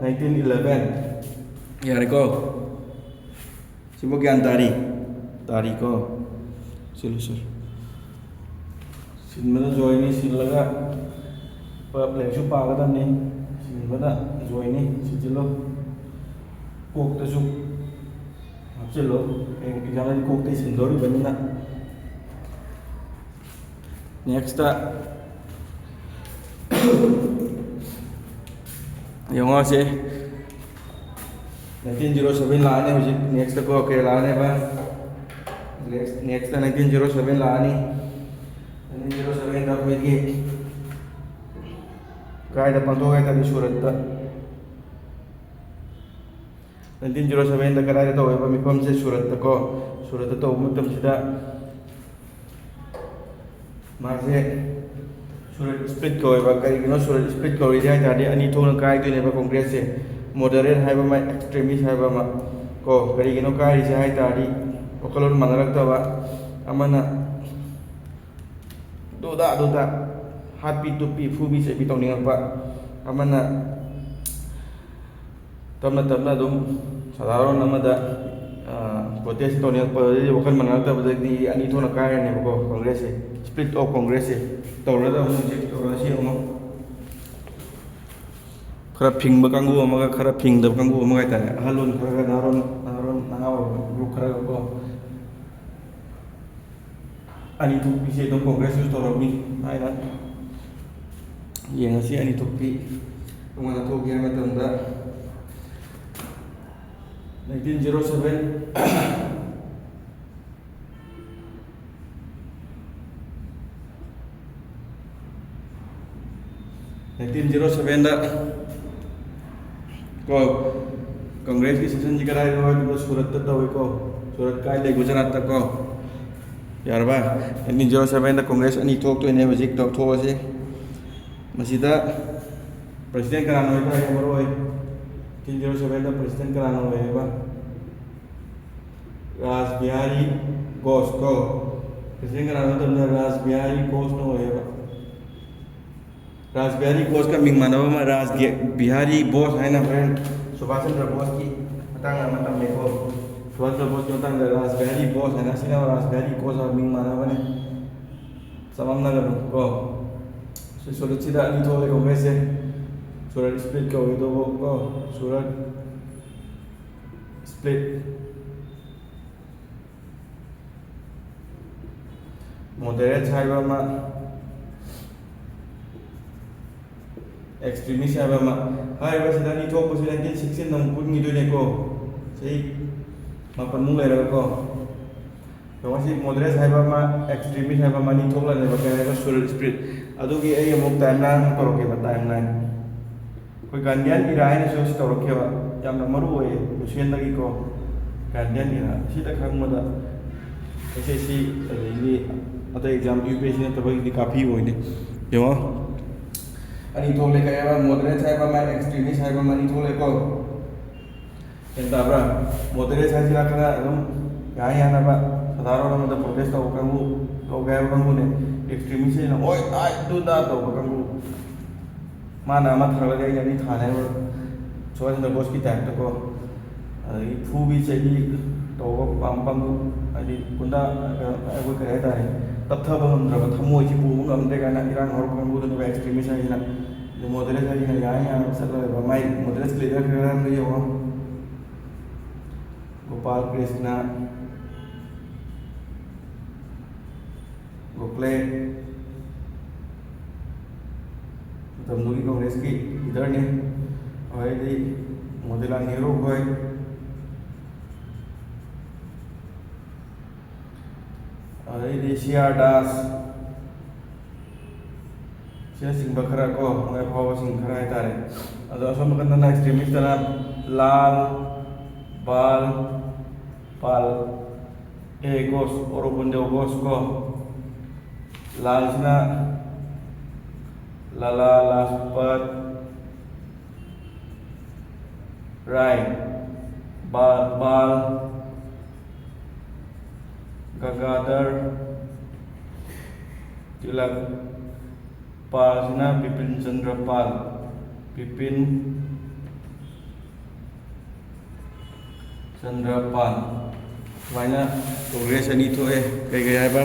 Nineteen eleven꯫ ꯌꯥꯔꯦꯀꯣ? ꯁꯤꯕꯨ ꯒ꯭ꯌꯥꯟ ꯇꯥꯔꯤ? ꯇꯥꯔꯤꯀꯣ? ꯁꯤꯜꯂꯨ, ꯁꯤꯜꯂꯨ꯫ ꯁꯤꯟꯕꯗ ꯖꯣꯏꯅꯤ, ꯁꯤꯜꯂꯒ ꯄ-, ꯂꯥꯏꯔꯤꯛꯁꯨ ꯄꯥꯒꯗꯕꯅꯤ꯫ ꯁꯤꯟꯕꯗ ꯖꯣꯏꯅꯤ, ꯁꯤꯟꯖꯤꯜꯂꯨ꯫ ꯀꯣꯛꯇꯁꯨ ꯍꯥꯞꯆꯤꯜꯂꯨ꯫ ꯍꯌꯦꯡ exam ꯗꯗꯤ ꯀꯣꯛꯇꯩ ꯁꯤꯟꯗꯧꯔꯤꯕꯅꯤꯅ꯫ Next ꯇ ꯌꯦꯡꯉꯣ ꯁꯦ꯫ Nineteen zero seven ꯂꯥꯛꯑꯅꯤ ꯍꯧꯖꯤꯛ꯫ Next ꯇ ꯀꯣ ꯀꯩ ꯂꯥꯛꯑꯅꯦꯕ? Next, next ꯇ nineteen zero seven ꯂꯥꯛꯑꯅꯤ꯫ Nineteen zero seven ꯗ ꯑꯩꯈꯣꯏꯒꯤ ꯀꯥꯏꯗ ꯄꯥꯡꯊꯣꯛ ꯍꯥꯏ ꯇꯥꯔꯗꯤ ꯁꯨꯔꯠꯇ꯫ Nineteen zero seven ꯗ ꯀꯗꯥꯏꯗ ꯇꯧꯋꯦꯕ? ꯃꯤꯐꯝꯁꯦ ꯁꯨꯔꯠꯇ ꯀꯣ꯫ ꯁꯨꯔꯠꯇ ꯇꯧꯕ ꯃꯇꯝꯁꯤꯗ ꯃꯥꯁꯦ ꯁꯨꯔꯠ split ꯀꯧꯋꯦꯕ꯫ ꯀꯔꯤꯒꯤꯅꯣ ꯁꯨꯔꯠ split ꯀꯧꯔꯤꯁꯦ ꯍꯥꯏ ꯇꯥꯔꯗꯤ, ꯑꯅꯤ ꯊꯣꯛꯅ ꯀꯥꯏꯗꯣꯏꯅꯦꯕ Congress ꯁꯦ, moderate ꯍꯥꯏꯕ ꯑꯃ, extremist ꯍꯥꯏꯕ ꯑꯃ ꯀꯣ꯫ ꯀꯔꯤꯒꯤꯅꯣ ꯀꯥꯏꯔꯤꯁꯦ ꯍꯥꯏ ꯇꯥꯔꯗꯤ, ꯋꯥꯈꯜꯂꯣꯟ ꯃꯥꯟꯅꯔꯛꯇꯕ, ꯑꯃꯅ ꯗꯨꯗꯥ ꯗꯨꯗꯥ ꯍꯥꯠꯄꯤ ꯇꯨꯞꯄꯤ ꯐꯨꯕꯤ ꯆꯩꯕꯤ ꯇꯧꯅꯤꯡꯉꯛꯄ, ꯑꯃꯅ ꯇꯞꯅ ꯇꯞꯅ ꯑꯗꯨꯝ ꯁꯥꯗꯥꯔꯣꯟ ꯑꯃꯗ, ꯑ, protest ꯇꯧꯅꯤꯡꯉꯛꯄꯗꯒꯤ, ꯋꯥꯈꯜ ꯃꯥꯟꯅꯔꯛꯇꯕꯗꯒꯤ ꯑꯅꯤ ꯊꯣꯛꯅ ꯀꯥꯏꯔꯅꯦꯕꯀꯣ Congress say. Split of Congress ꯁꯦ ꯇꯧꯔꯗꯕꯅꯤ ꯍꯧꯖꯤꯛ, ꯇꯧꯔꯁꯤ ꯌꯦꯡꯉꯣ꯫ ꯈꯔ ꯐꯤꯡꯕ ꯀꯥꯡꯕꯨ ꯑꯃꯒ ꯈꯔ ꯐꯤꯡꯗꯕ ꯀꯥꯡꯕꯨ ꯑꯃꯒ ꯍꯥꯏꯇꯥꯔꯦ꯫ ꯑꯍꯜ ꯂꯣꯟ ꯈꯔꯒ ꯅꯍꯥꯔꯣꯟ, ꯅꯍꯥꯔꯣꯟ, ꯅꯍꯥ ꯑꯣꯏꯕ group ꯈꯔꯒ ꯀꯣ꯫ ꯑꯅꯤ ꯊꯣꯛꯄꯤꯁꯦ ꯑꯗꯨꯝ Congress ꯁꯨ ꯇꯧꯔꯝꯃꯤ ꯍꯥꯏꯅ ꯌꯦꯡꯉꯁꯤ꯫ ꯑꯅꯤ ꯊꯣꯛꯄꯤ ꯇꯣꯉꯥꯟꯅ ꯊꯣꯛꯀꯦ ꯍꯥꯏꯕ ꯃꯇꯝꯗ nineteen zero seven, nineteen zero ꯁꯕꯦꯟꯗ ꯀꯣ, ꯀꯪꯒ꯭ꯔꯦꯁꯀꯤ ꯁꯦꯁꯟꯁꯤ ꯀꯗꯥꯏꯗꯅꯣ ꯍꯥꯏꯕꯗ ꯁꯨꯔꯠꯇ ꯇꯧꯏꯀꯣ꯫ ꯁꯨꯔꯠ ꯀꯥꯏ ꯂꯩ? ꯒꯨꯖꯔꯥꯠꯇ ꯀꯣ꯫ ꯌꯥꯔꯕ? ꯅꯥꯏꯟꯇꯤꯟ ꯖꯤꯔꯣ ꯁꯕꯦꯟꯗ ꯀꯪꯒ꯭ꯔꯦꯁ ꯑꯅꯤ ꯊꯣꯛꯇꯣꯏꯅꯦ꯫ ꯍꯧꯖꯤꯛ ꯇꯧꯊꯣꯛꯑꯁꯤ꯫ ꯃꯁꯤꯗ ꯄ꯭ꯔꯁꯤꯗꯦꯟ ꯀꯅꯥꯅꯣ ꯍꯥꯏꯕ ꯃꯔꯨ ꯑꯣꯏ꯫ ꯅꯥꯏꯟꯇꯤꯟ ꯖꯤꯔꯣ ꯁꯕꯦꯟꯗ ꯄ꯭ꯔꯁꯤꯗꯦꯟ ꯀꯅꯥꯅꯣ ꯑꯣꯏ ꯍꯥꯏꯕ? ꯔꯥꯁ ꯕꯤꯍꯥꯔꯤ ꯒꯣꯁ ꯀꯣ꯫ ꯄ꯭ꯔꯁꯤꯗꯦꯟ ꯀꯅꯥꯅꯣ ꯃꯇꯝꯗ ꯔꯥꯁ ꯕꯤꯍꯥꯔꯤ ꯒꯣꯁꯅ ꯑꯣꯏꯌꯦꯕ꯫ ꯔꯥꯁ ꯕꯤꯍꯥꯔꯤ ꯒꯣꯁꯀ ꯃꯤꯡ ꯃꯥꯟꯅꯕ ꯑꯃ, ꯔꯥꯁ ꯒꯦ-, ꯕꯤꯍꯥꯔꯤ ꯕꯣꯁ ꯍꯥꯏꯅ ꯍꯣꯔꯦꯟ ꯁꯨꯕꯥꯁ ꯆꯟꯗ꯭ꯔ ꯕꯣꯁꯀꯤ ꯃꯇꯥꯡꯗ ꯑꯃ ꯇꯝꯃꯦꯀꯣ꯫ ꯁꯨꯕꯥꯁ ꯆꯟꯗ꯭ꯔ ꯕꯣꯁꯀꯤ ꯃꯇꯥꯡꯗ ꯔꯥꯁ ꯕꯤꯍꯥꯔꯤ ꯕꯣꯁ ꯍꯥꯏꯅ, ꯑꯁꯤꯅ ꯔꯥꯁ ꯕꯤꯍꯥꯔꯤ ꯒꯣꯁ ꯍꯥꯏꯕ ꯃꯤꯡ ꯃꯥꯟꯅꯕꯅꯦ꯫ ꯆꯃꯝꯅꯒꯅꯨ ꯀꯣ꯫ ꯁꯤ ꯁꯨꯔꯠꯁꯤꯗ ꯑꯅꯤ ꯊꯣꯛꯑꯦ ꯀꯪꯒ꯭ꯔꯦꯁꯁꯦ꯫ ꯁꯨꯔꯠ ꯁ꯭ꯄ꯭ꯂꯤꯠ ꯀꯧꯏ ꯑꯗꯨꯕꯨ ꯀꯣ꯫ ꯁꯨꯔꯠ ꯁ꯭ꯄ꯭ꯂꯤꯠ꯫ ꯃꯣꯗꯔꯦꯠꯁ ꯍꯥꯏꯕ ꯑꯃ, ꯑꯦꯛꯁꯇ꯭ꯔꯤꯃꯤꯁ ꯍꯥꯏꯕ ꯑꯃ꯫ ꯍꯥꯏꯔꯤꯕꯁꯤꯗ ꯑꯅꯤ ꯊꯣꯛꯄꯁꯤ ꯅꯥꯏꯟꯇꯤꯟ ꯁꯤꯛꯁꯇꯤꯟꯗ ꯑꯃꯨꯛ ꯄꯨꯟꯈꯤꯗꯣꯏꯅꯦꯀꯣ, ꯆꯍꯤ ꯃꯥꯄꯟꯃꯨꯛ ꯂꯩꯔꯒꯀꯣ꯫ ꯌꯦꯡꯉꯣ, ꯁꯤ ꯃꯣꯗꯔꯦꯠꯁ ꯍꯥꯏꯕ ꯑꯃ, ꯑꯦꯛꯁꯇ꯭ꯔꯤꯃꯤꯁ ꯍꯥꯏꯕ ꯑꯃ, ꯑꯅꯤ ꯊꯣꯛꯂꯅꯦꯕ꯫ ꯀꯩ ꯍꯥꯏꯕ? ꯁꯨꯔꯠ ꯁ꯭ꯄ꯭ꯂꯤꯠ꯫ ꯑꯗꯨꯒꯤ ꯑꯩ ꯑꯃꯨꯛ ꯇꯥꯏꯝ ꯂꯥꯏꯟ ꯑꯃ ꯇꯧꯔꯛꯀꯦꯕ, ꯇꯥꯏꯝ ꯂꯥꯏꯟ꯫ ꯑꯩꯈꯣꯏ ꯒꯥꯟꯙꯤꯌꯥꯟ ꯏꯔꯥ ꯍꯥꯏꯅꯁꯨ ꯁꯤ ꯇꯧꯔꯛꯈꯤꯕ, ꯌꯥꯝꯅ ꯃꯔꯨ ꯑꯣꯏꯌꯦ ꯂꯨꯁꯦꯟꯗꯒꯤꯀꯣ꯫ ꯒꯥꯟꯙꯤꯌꯥꯟ ꯏꯔꯥ ꯁꯤꯗ ꯈꯪꯕꯗ ꯑꯦꯁ ꯑꯦꯁ ꯁꯤ ꯑꯗꯒꯤꯗꯤ ꯑꯇꯩ exam, U P S C ꯅꯠꯇꯕꯒꯤꯗꯤ ꯀꯥꯐꯤ ꯑꯣꯏꯅꯤ꯫ ꯌꯦꯡꯉꯣ, ꯑꯅꯤ ꯊꯣꯛꯂꯦ꯫ ꯀꯩ ꯍꯥꯏꯕ? ꯃꯣꯗꯔꯦꯠ ꯍꯥꯏꯕ ꯑꯃ, ꯑꯦꯛꯁꯇ꯭ꯔꯤꯃꯤꯁ ꯍꯥꯏꯕ ꯑꯃ, ꯑꯅꯤ ꯊꯣꯛꯂꯦꯀꯣ꯫ ꯒ꯭ꯌꯥꯟ ꯇꯥꯕ꯭ꯔꯥ? ꯃꯣꯗꯔꯦꯠ ꯍꯥꯏꯁꯤꯅ ꯈꯔ ꯑꯗꯨꯝ ꯌꯥꯅ ꯌꯥꯅꯕ, ꯁꯥꯗꯥꯔꯣꯟ ꯑꯃꯗ ꯄ꯭ꯔꯣꯇꯦꯁ ꯇꯧꯕ ꯀꯥꯡꯕꯨ, ꯇꯧꯒꯦ ꯍꯥꯏꯕ ꯀꯥꯡꯕꯨꯅꯦ꯫ ꯑꯦꯛꯁꯇ꯭ꯔꯤꯃꯤꯁ ꯍꯥꯏꯁꯤꯅ ꯍꯣꯏ, ꯑꯥꯏ, ꯑꯗꯨ ꯗꯥ ꯇꯧꯕ ꯀꯥꯡꯕꯨ꯫ ꯃꯥꯅ ꯑꯃ ꯊꯥꯒꯠꯂꯗꯤ ꯑꯩꯅ ꯑꯅꯤ ꯊꯥꯅꯦꯕ꯫ ꯁꯨꯕꯥꯁ ꯆꯟꯗ꯭ꯔ ꯕꯣꯁꯀꯤ ꯇꯥꯏꯞꯇꯀꯣ꯫ ꯑꯗꯒꯤ ꯐꯨꯕꯤ ꯆꯩꯕꯤ ꯇꯧꯕ ꯄꯥꯝꯕ ꯀꯥꯡꯕꯨ, ꯍꯥꯏꯗꯤ ꯒꯨꯟꯗꯥ, ꯑꯩꯈꯣꯏ ꯀꯔꯤ ꯍꯥꯏꯇꯥꯔꯦ, ꯇꯞꯊꯕ ꯉꯝꯗ꯭ꯔꯕ, ꯊꯃꯣꯏꯁꯤ ꯄꯨꯕ ꯉꯝꯗ꯭ꯔꯦ ꯀꯥꯏꯅ ꯏꯔꯥꯡ ꯍꯧꯔꯛꯄ ꯀꯥꯡꯕꯨꯗꯨꯅꯦꯕ ꯑꯦꯛꯁꯇ꯭ꯔꯤꯃꯤꯁ ꯍꯥꯏꯁꯤꯅ꯫ ꯑꯗꯨ ꯃꯣꯗꯔꯦꯠ ꯍꯥꯏꯁꯤꯅ ꯌꯥꯅ ꯌꯥꯅꯕ ꯆꯠꯂꯒ ꯃꯥꯏ ꯃꯣꯗꯔꯦꯠ ꯂꯤꯗꯔ ꯈꯔ ꯑꯃꯗ ꯌꯦꯡꯉꯣ꯫ ꯒꯣꯄꯥꯜ ꯀ꯭ꯔꯤꯁꯅ, ꯒꯣꯈꯂꯦ, ꯃꯇꯝꯗꯨꯒꯤ ꯀꯪꯒ꯭ꯔꯦꯁꯀꯤ ꯂꯤꯗꯔꯅꯤ꯫ ꯑꯗꯩꯗꯤ ꯃꯣꯇꯤꯂꯥꯜ ꯅꯦꯍꯔꯨ ꯈꯣꯏ, ꯑꯗꯩꯗꯤ ꯁꯤ ꯑꯥꯔ ꯗꯥꯁ, ꯑꯁꯤꯅꯆꯤꯡꯕ ꯈꯔ ꯀꯣ, ꯃꯣꯏ ꯑꯐꯥꯎꯕꯁꯤꯡ ꯈꯔ ꯍꯥꯏꯇꯥꯔꯦ꯫ ꯑꯗꯣ ꯑꯁꯣꯝ ꯅꯥꯀꯟꯗꯅ extremistꯇꯅ ꯂꯥꯜ, ꯕꯥꯜ, ꯄꯥꯜ, ꯑꯦ ꯒꯣꯁ, ꯑꯣꯔꯣꯕꯤꯟꯗꯣ ꯒꯣꯁ ꯀꯣ꯫ ꯂꯥꯜꯁꯤꯅ ꯂꯥꯂꯥ ꯂꯥꯖꯄꯠ ꯔꯥꯏ, ꯕꯥꯜ, ꯕꯥꯜ ꯒꯪꯒꯥꯙꯔ ꯇꯤꯂꯛ, ꯄꯥꯜꯁꯤꯅ ꯕꯤꯄꯤꯟ ꯆꯟꯗ꯭ꯔ ꯄꯥꯜ, ꯕꯤꯄꯤꯟ ꯆꯟꯗ꯭ꯔ ꯄꯥꯜ꯫ ꯁꯨꯃꯥꯏꯅ Congress ꯑꯅꯤ ꯊꯣꯛꯑꯦ꯫ ꯀꯩ ꯀꯩ ꯍꯥꯏꯕ?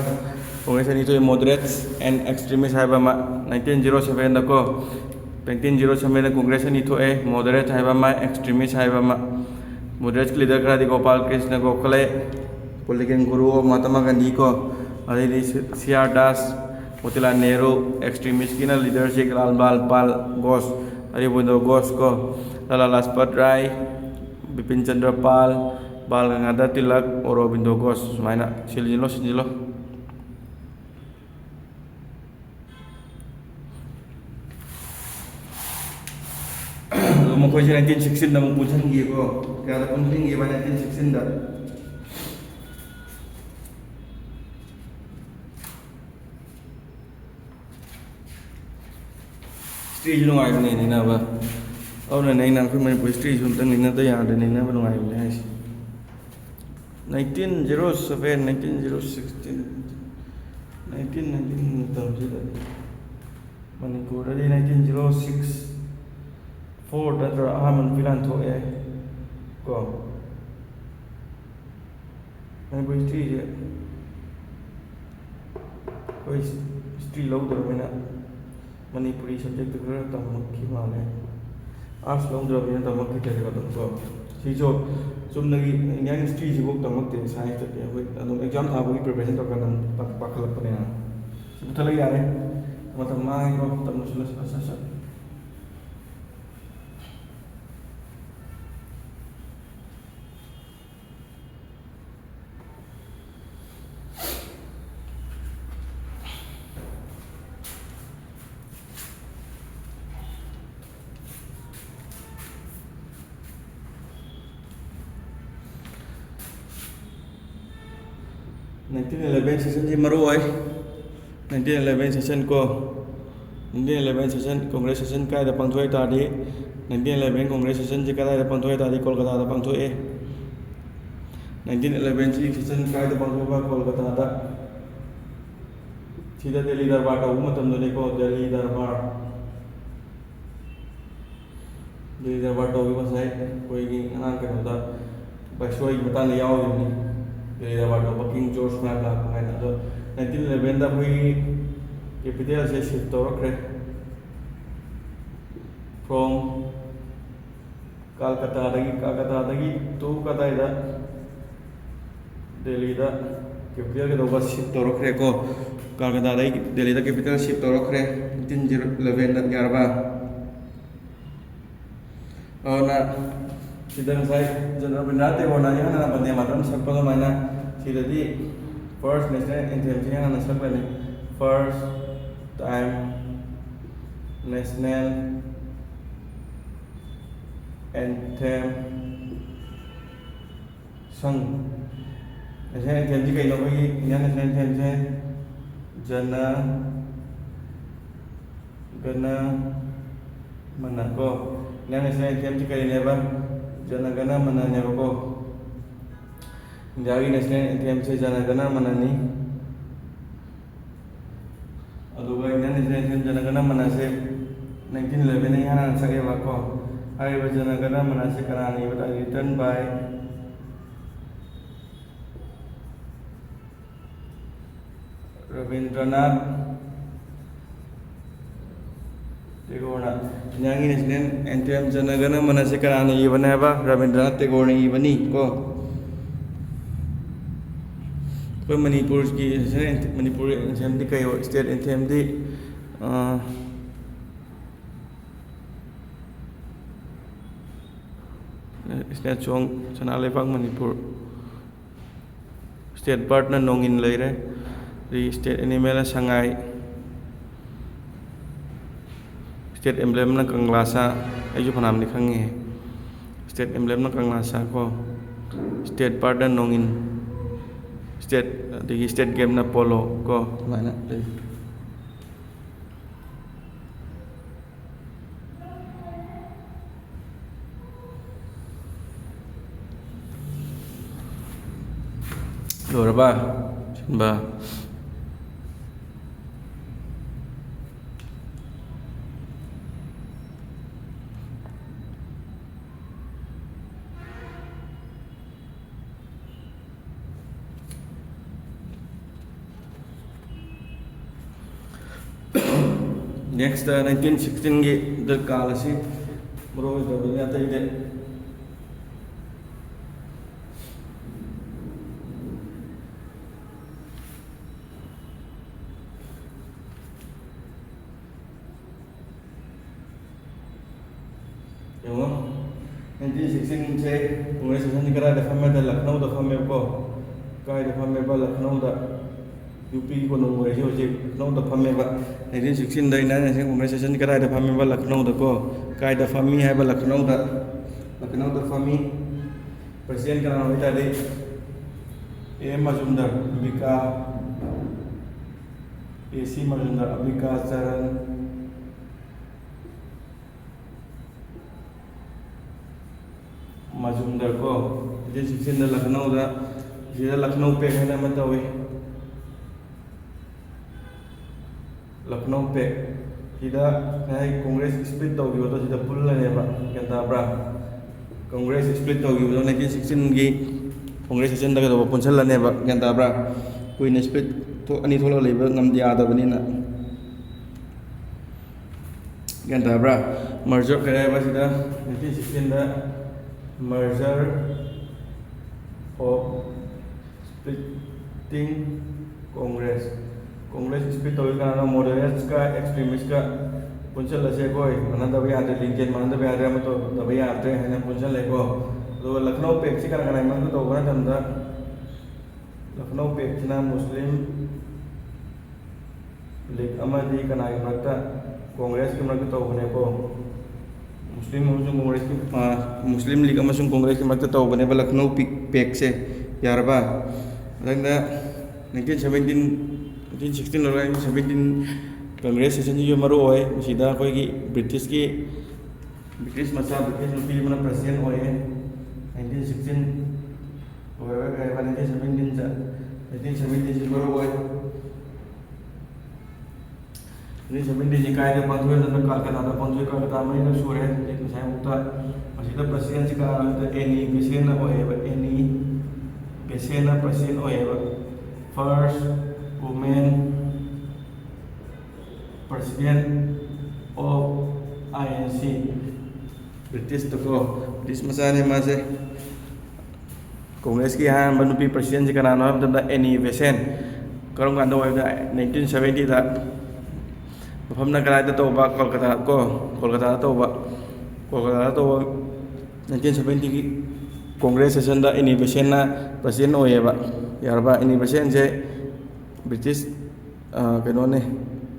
Congress ꯑꯅꯤ ꯊꯣꯛꯑꯦ, moderate and extremist ꯍꯥꯏꯕ ꯑꯃ꯫ Nineteen zero sevenꯗꯀꯣ, nineteen zero sevenꯗ Congress ꯑꯅꯤ ꯊꯣꯛꯑꯦ, moderate ꯍꯥꯏꯕ ꯑꯃ, extremist ꯍꯥꯏꯕ ꯑꯃ꯫ Moderateꯀꯤ leader ꯈꯔꯗꯤ Gopal Krishna ꯒꯣꯈꯂꯦ, political guru of Mahatma Gandhi ꯀꯣ, ꯑꯗꯩꯗꯤ ꯁꯤ ꯑꯥꯔ ꯗꯥꯁ, ꯃꯣꯇꯤꯂꯥꯜ ꯅꯦꯍꯔꯨ꯫ Extremistꯀꯤꯅ leaderꯁꯤ ꯂꯥꯜ ꯕꯥꯜ ꯄꯥꯜ ꯒꯣꯁ, ꯑꯔꯣꯕꯤꯟꯗꯣ ꯒꯣꯁ ꯀꯣ, ꯂꯥꯂꯥ ꯂꯥꯖꯄꯠ ꯔꯥꯏ, ꯕꯤꯄꯤꯟ ꯆꯟꯗ꯭ꯔ ꯄꯥꯜ, ꯕꯥꯜ ꯒꯪꯒꯥꯙꯔ ꯇꯤꯂꯛ, ꯑꯣꯔꯣꯕꯤꯟꯗꯣ ꯒꯣꯁ꯫ ꯁꯨꯃꯥꯏꯅ ꯁꯤꯜꯂꯤꯂꯣ, ꯁꯤꯟꯖꯤꯜꯂꯣ꯫ ꯑꯗꯣ ꯃꯈꯣꯏꯁꯦ nineteen sixteenꯗ ꯑꯃꯨꯛ ꯄꯨꯟꯁꯤꯟꯈꯤꯀꯣ꯫ ꯀꯌꯥꯗ ꯄꯨꯟꯁꯤꯟꯈꯤꯕ? Nineteen sixteenꯗ꯫ Historyꯁꯨ ꯅꯨꯡꯉꯥꯏꯕꯅꯦ ꯅꯩꯅꯕ꯫ ꯑꯗꯨꯅꯅꯦ ꯑꯩꯅ ꯑꯩꯈꯣꯏ ꯃꯅꯤꯄꯨꯔ historyꯁꯨ ꯑꯝꯇꯪ ꯅꯩꯅꯗ ꯌꯥꯗ꯭ꯔꯦ, ꯅꯩꯅꯕ ꯅꯨꯡꯉꯥꯏꯕꯅꯦ ꯍꯥꯏꯁꯦ꯫ Nineteen zero seven, nineteen zero sixteen, nineteen nineteen ꯃꯇꯝꯁꯤꯗꯗꯤ ꯃꯅꯤꯄꯨꯔꯗꯗꯤ nineteen zero six four ꯅꯠꯇ꯭ꯔ ꯑꯍꯥꯟꯕ ꯅꯨꯄꯤ ꯂꯥꯟ ꯊꯣꯛꯑꯦ ꯀꯣ꯫ ꯃꯅꯤꯄꯨꯔ historyꯁꯦ ꯑꯩꯈꯣꯏ history ꯂꯧꯗ꯭ꯔꯕꯅꯤꯅ ꯃꯅꯤꯄꯨꯔꯤ subjectꯇ ꯈꯔ ꯇꯝꯃꯛꯈꯤ ꯃꯥꯜꯂꯦ꯫ Arts ꯂꯧꯗ꯭ꯔꯕꯅꯤꯅ ꯇꯝꯃꯛꯈꯤꯗ꯭ꯔꯦꯕ ꯑꯗꯨꯝ ꯀꯣ꯫ ꯁꯤꯁꯨ ꯆꯨꯝꯅꯒꯤ Indian historyꯁꯤꯐꯥꯎ ꯇꯝꯃꯛꯇꯦ scienceꯇꯗꯤ꯫ ꯑꯩꯈꯣꯏ ꯑꯗꯨꯝ exam ꯊꯥꯕꯒꯤ preparation ꯇꯧꯔꯀꯥꯟꯗ ꯑꯗꯨꯝ ꯄꯥ-, ꯄꯥꯈꯠꯂꯛꯄꯅꯦ꯫ ꯁꯤ ꯃꯨꯊꯠꯂꯒ ꯌꯥꯔꯦ꯫ ꯃꯇꯝ ꯃꯥꯡꯉꯦꯀꯣ, ꯃꯇꯝ ꯂꯣꯏꯁꯤꯜꯂꯁꯤ꯫ ꯁꯠ, ꯁꯠ, ꯁꯠ꯫ ꯅꯥꯏꯟꯇꯤꯟ ꯏꯂꯦꯚꯦꯟ ꯁꯦꯁꯟꯁꯤ ꯃꯔꯨ ꯑꯣꯏ꯫ ꯅꯥꯏꯟꯇꯤꯟ ꯏꯂꯦꯚꯦꯟ ꯁꯦꯁꯟ ꯀꯣ, nineteen eleven session, Congress session ꯀꯥꯏꯗ ꯄꯥꯡꯊꯣꯛꯏ ꯇꯥꯔꯗꯤ, ꯅꯥꯏꯟꯇꯤꯟ ꯏꯂꯦꯚꯦꯟ ꯀꯣꯡꯒ꯭ꯔꯦꯁ ꯁꯦꯁꯟꯁꯤ ꯀꯗꯥꯏꯗ ꯄꯥꯡꯊꯣꯛꯏ ꯇꯥꯔꯗꯤ, ꯀꯣꯜꯀꯇꯥꯗ ꯄꯥꯡꯊꯣꯛꯑꯦ꯫ ꯅꯥꯏꯟꯇꯤꯟ ꯏꯂꯦꯚꯦꯟꯁꯤ ꯁꯦꯁꯟ ꯀꯥꯏꯗ ꯄꯥꯡꯊꯣꯛꯄ? ꯀꯣꯜꯀꯇꯥꯗ꯫ ꯁꯤꯗ ꯗꯦꯜꯂꯤ ꯗꯔꯕꯥꯔ ꯇꯧꯕ ꯃꯇꯝꯗꯅꯤꯀꯣ, ꯗꯦꯜꯂꯤ ꯗꯔꯕꯥꯔ꯫ ꯗꯦꯜꯂꯤ ꯗꯔꯕꯥꯔ ꯇꯧꯈꯤꯕ ꯉꯁꯥꯏ ꯑꯩꯈꯣꯏꯒꯤ ꯉꯔꯥꯡ ꯀꯩꯅꯣꯗ ꯚꯥꯏꯁꯔꯣꯏꯒꯤ ꯃꯇꯥꯡꯗ ꯌꯥꯎꯔꯤꯕꯅꯤ꯫ ꯗꯦꯜꯂꯤ ꯗꯔꯕꯥꯔ ꯇꯧꯕ ꯀꯤꯡ ꯖꯣꯔꯖ ꯐꯥꯏꯚ ꯂꯥꯛꯄ ꯀꯥꯏꯅ꯫ ꯑꯗꯣ ꯅꯥꯏꯟꯇꯤꯟ ꯏꯂꯦꯚꯦꯟꯗ ꯑꯩꯈꯣꯏꯒꯤ ꯀꯦꯄꯤꯇꯦꯜꯁꯦ ꯁꯤꯐ ꯇꯧꯔꯛꯈ꯭ꯔꯦ꯫ From ꯀꯜꯀꯇꯥꯗꯒꯤ, ꯀꯜꯀꯇꯥꯗꯒꯤ to ꯀꯗꯥꯏꯗ? ꯗꯦꯜꯂꯤꯗ ꯀꯦꯄꯤꯇꯦꯜ ꯀꯩꯗꯧꯕ ꯁꯤꯐ ꯇꯧꯔꯛꯈ꯭ꯔꯦꯀꯣ꯫ ꯀꯜꯀꯇꯥꯗꯒꯤ ꯗꯦꯜꯂꯤꯗ ꯀꯦꯄꯤꯇꯦꯜ ꯁꯤꯐ ꯇꯧꯔꯛꯈ꯭ꯔꯦ ꯅꯥꯏꯟꯇꯤꯟ ꯏꯂꯦꯚꯦꯟꯗ, ꯌꯥꯔꯕ? ꯑꯗꯨꯅ ꯁꯤꯗ ꯉꯁꯥꯏ ꯔꯕꯤꯟꯗ꯭ꯔꯅꯥꯊ ꯇꯦꯒꯣꯔꯅ ꯏꯍꯥꯟ ꯍꯥꯟꯅ ꯕꯟꯗꯦ ꯃꯥꯇꯔꯝ ꯁꯛꯄ ꯑꯗꯨꯃꯥꯏꯅ ꯁꯤꯗꯗꯤ first national anthemꯁꯤ ꯏꯍꯥꯟ ꯍꯥꯟꯅ ꯁꯛꯂꯅꯤ꯫ First time national anthem ꯁꯪ꯫ National anthemꯁꯤ ꯀꯩꯅꯣ? ꯑꯩꯈꯣꯏꯒꯤ Indian national anthemꯁꯦ ꯖꯅ ꯒꯅ ꯃꯅ ꯀꯣ꯫ Indian national anthemꯁꯤ ꯀꯔꯤꯅꯦꯕ? ꯖꯅ ꯒꯅ ꯃꯅꯅꯦꯕꯀꯣ꯫ ꯏꯟꯗꯤꯌꯥꯒꯤ national anthemꯁꯦ ꯖꯅ ꯒꯅ ꯃꯅꯅꯤ꯫ ꯑꯗꯨꯒ Indian national anthem ꯖꯅ ꯒꯅ ꯃꯅꯁꯦ ꯅꯥꯏꯟꯇꯤꯟ ꯏꯂꯦꯚꯦꯟꯗ ꯏꯍꯥꯟ ꯍꯥꯟꯅ ꯁꯛꯑꯦꯕꯀꯣ꯫ ꯍꯥꯏꯔꯤꯕ ꯖꯅ ꯒꯅ ꯃꯅꯁꯦ ꯀꯅꯥꯅ ꯏꯕ? Written by Rabindranath ꯇꯦꯒꯣꯔꯅ꯫ ꯏꯟꯗꯤꯌꯥꯒꯤ national anthem ꯖꯅ ꯒꯅ ꯃꯅꯁꯦ ꯀꯅꯥꯅ ꯏꯕꯅꯦ ꯍꯥꯏꯕ? ꯔꯕꯤꯟꯗ꯭ꯔꯅꯥꯊ ꯇꯦꯒꯣꯔꯅ ꯏꯕꯅꯤ ꯀꯣ꯫ ꯑꯩꯈꯣꯏ ꯃꯅꯤꯄꯨꯔꯒꯤ national anthem, ꯃꯅꯤꯄꯨꯔ anthemꯗꯤ ꯀꯩ ꯑꯣꯏ? State anthemꯗꯤ, ꯑꯥ, National song ꯁꯅꯥ ꯂꯩꯕꯥꯛ ꯃꯅꯤꯄꯨꯔ꯫ State birdꯅ ꯅꯣꯡꯏꯟ ꯂꯩꯔꯦ꯫ ꯑꯗꯒꯤ state animalꯅ ꯁꯉꯥꯏ꯫ State emblemꯅ ꯀꯪꯂꯥ ꯁꯥ꯫ ꯑꯩꯁꯨ ꯐꯅꯌꯥꯝꯗꯤ ꯈꯪꯉꯦ꯫ State emblemꯅ ꯀꯪꯂꯥ ꯁꯥ ꯀꯣ꯫ State birdꯅ ꯅꯣꯡꯏꯟ꯫ ꯀ꯭ꯔꯤꯀꯦꯠ, ꯑꯗꯒꯤ ꯁ꯭ꯇꯦꯠ ꯒꯦꯝꯅ ꯄꯣꯂꯣ ꯀꯣ, ꯑꯗꯨꯃꯥꯏꯅ ꯂꯩ꯫ ꯂꯣꯏꯔꯕ? ꯁꯤꯟꯕ꯫ Next, nineteen sixteen ꯒꯤ ꯗꯔꯀꯥꯔ ꯑꯁꯤ ꯃꯔꯨ ꯑꯣꯏꯗꯕꯅꯤ, ꯑꯇꯩꯗꯤ꯫ ꯌꯦꯡꯉꯣ, nineteen sixteen ꯁꯦ ꯀꯣꯡꯒ꯭ꯔꯦꯁ ꯁꯦꯁꯟꯁꯤ ꯀꯗꯥꯏꯗ ꯐꯝꯃꯦꯗ? ꯂꯈꯅꯧꯗ ꯐꯝꯃꯦꯕꯀꯣ꯫ ꯀꯥꯏꯗ ꯐꯝꯃꯦꯕ? ꯂꯈꯅꯧꯗ꯫ ꯌꯨ ꯄꯤꯒꯤ ꯀꯣꯅꯨꯡ ꯑꯣꯏꯔꯤꯁꯦ ꯍꯧꯖꯤꯛ ꯂꯈꯅꯧꯗ ꯐꯝꯃꯦꯕ꯫ Nineteen sixteen ꯗ Indian National Congress ꯁꯦꯁꯟ ꯀꯗꯥꯏꯗ ꯐꯝꯃꯦꯕ? ꯂꯈꯅꯧꯗꯀꯣ꯫ ꯀꯥꯏꯗ ꯐꯝꯃꯤ ꯍꯥꯏꯕ? ꯂꯈꯅꯧꯗ꯫ ꯂꯈꯅꯧꯗ ꯐꯝꯃꯤ꯫ President ꯀꯅꯥꯅꯣ ꯍꯥꯏ ꯇꯥꯔꯗꯤ, ꯑꯦ ꯑꯦꯝ ꯃꯖꯨꯝꯗꯔ, ꯑꯝꯕꯤꯀꯥ, ꯑꯦ ꯁꯤ ꯃꯖꯨꯝꯗꯔ, ꯑꯝꯕꯤꯀꯥ ꯆꯔꯟ ꯃꯖꯨꯝꯗꯔ ꯀꯣ꯫ Nineteen sixteen ꯗ ꯂꯈꯅꯧꯗ, ꯁꯤꯗ ꯂꯈꯅꯧ ꯄꯦꯛ ꯍꯥꯏꯅ ꯑꯃ ꯇꯧꯏ꯫ ꯂꯈꯅꯧ ꯄꯦꯛ꯫ ꯁꯤꯗ ꯉꯁꯥꯏ ꯀꯣꯡꯒ꯭ꯔꯦꯁ split ꯇꯧꯈꯤꯕꯗꯣ ꯁꯤꯗ ꯄꯨꯜꯂꯅꯦꯕ, ꯒ꯭ꯌꯥꯟ ꯇꯥꯕ꯭ꯔꯥ? ꯀꯣꯡꯒ꯭ꯔꯦꯁ split ꯇꯧꯈꯤꯕꯗꯣ nineteen sixteen ꯒꯤ ꯀꯣꯡꯒ꯭ꯔꯦꯁ ꯁꯦꯁꯟꯗ ꯀꯩꯗꯧꯕ ꯄꯨꯟꯁꯤꯜꯂꯅꯦꯕ, ꯒ꯭ꯌꯥꯟ ꯇꯥꯕ꯭ꯔꯥ? ꯀꯨꯏꯅ split ꯊꯣꯛ-, ꯑꯅꯤ ꯊꯣꯛꯂꯒ ꯂꯩꯕ ꯉꯝꯗ ꯌꯥꯗꯕꯅꯤꯅ꯫ ꯒ꯭ꯌꯥꯟ ꯇꯥꯕ꯭ꯔꯥ? Merger ꯀꯔꯤ ꯍꯥꯏꯕ ꯁꯤꯗ? Nineteen sixteen the merger of splitting Congress꯫ Congress split ꯇꯧꯏ ꯀꯅꯥꯅꯣ? Moderates ꯀ extremists ꯀ ꯄꯨꯟꯁꯤꯜꯂꯁꯦ ꯑꯩꯈꯣꯏ, ꯃꯥꯟꯅꯗꯕ ꯌꯥꯗ꯭ꯔꯦ, ꯂꯤꯡꯖꯦꯜ ꯃꯥꯟꯅꯗꯕ ꯌꯥꯗ꯭ꯔꯦ, ꯑꯃ ꯇꯧꯗꯕ ꯌꯥꯗ꯭ꯔꯦ ꯍꯥꯏꯅ ꯄꯨꯟꯁꯤꯜꯂꯦꯀꯣ꯫ ꯑꯗꯨꯒ ꯂꯈꯅꯧ ꯄꯦꯛꯁꯤ ꯀꯅꯥ ꯀꯅꯥꯒꯤ ꯃꯔꯛꯇ ꯇꯧꯕ ꯃꯇꯝꯗ, ꯂꯈꯅꯧ ꯄꯦꯛꯁꯤꯅ ꯃꯨꯁꯂꯤꯝ ꯂꯤꯒ ꯑꯃꯗꯤ ꯀꯅꯥꯒꯤ ꯃꯔꯛꯇ? ꯀꯣꯡꯒ꯭ꯔꯦꯁꯀꯤ ꯃꯔꯛꯇ ꯇꯧꯕꯅꯦꯀꯣ꯫ ꯃꯨꯁꯂꯤꯝ ꯑꯃꯁꯨꯡ ꯀꯣꯡꯒ꯭ꯔꯦꯁꯀꯤ, ꯑ, ꯃꯨꯁꯂꯤꯝ ꯂꯤꯒ ꯑꯃꯁꯨꯡ ꯀꯣꯡꯒ꯭ꯔꯦꯁꯀꯤ ꯃꯔꯛꯇ ꯇꯧꯕꯅꯦꯕ ꯂꯈꯅꯧ ꯄꯤꯛ-, ꯄꯦꯛꯁꯦ꯫ ꯌꯥꯔꯕ? ꯃꯊꯪꯗ nineteen seventeen, nineteen sixteen ꯂꯣꯏꯔꯒ nineteen seventeen Congress sessionꯁꯤꯁꯨ ꯃꯔꯨ ꯑꯣꯏ꯫ ꯃꯁꯤꯗ ꯑꯩꯈꯣꯏꯒꯤ Britishꯀꯤ, British ꯃꯆꯥ, British ꯅꯨꯄꯤ ꯑꯃꯅ president ꯑꯣꯏꯌꯦ꯫ Nineteen sixteen ꯂꯣꯏꯔꯒ ꯀꯩ ꯍꯥꯏꯕ, nineteen seventeen ꯆ-, nineteen seventeenꯁꯤ ꯃꯔꯨ ꯑꯣꯏ꯫ Nineteen seventeenꯁꯤ ꯀꯥꯏꯗ ꯄꯥꯡꯊꯣꯛꯏ? ꯀꯜꯀꯇꯥꯗ ꯄꯥꯡꯊꯣꯛꯏ꯫ ꯀꯜꯀꯇꯥ ꯃꯔꯤꯔꯛ ꯁꯨꯔꯦ ꯉꯁꯥꯏꯃꯨꯛꯇ꯫ ꯃꯁꯤꯗ presidentꯁꯤ ꯀꯅꯥꯅꯣ ꯍꯥꯏꯕꯗ Annie Besantꯅ ꯑꯣꯏꯌꯦꯕ꯫ Annie Besantꯅ president ꯑꯣꯏꯌꯦꯕ꯫ First woman president of I N C, Britishꯇꯀꯣ, British ꯃꯆꯥꯅꯦ ꯃꯥꯁꯦ꯫ Congressꯀꯤ ꯑꯍꯥꯟꯕ ꯅꯨꯄꯤ presidentꯁꯤ ꯀꯅꯥꯅꯣ ꯍꯥꯏꯕ ꯃꯇꯝꯗ Annie Besant꯫ ꯀꯔꯝ ꯀꯥꯟꯗ ꯑꯣꯏꯕꯗ? Nineteen seventyꯗ꯫ ꯃꯐꯝꯅ ꯀꯗꯥꯏꯗ ꯇꯧꯕ? ꯀꯣꯜꯀꯇꯥ ꯀꯣ, ꯀꯣꯜꯀꯇꯥꯗ ꯇꯧꯕ꯫ ꯀꯣꯜꯀꯇꯥꯗ ꯇꯧꯕ nineteen seventyꯒꯤ Congress sessionꯗ Annie Besantꯅ president ꯑꯣꯏꯌꯦꯕ꯫ ꯌꯥꯔꯕ? Annie Besantꯁꯦ British, ꯑ, ꯀꯩꯅꯣꯅꯦ,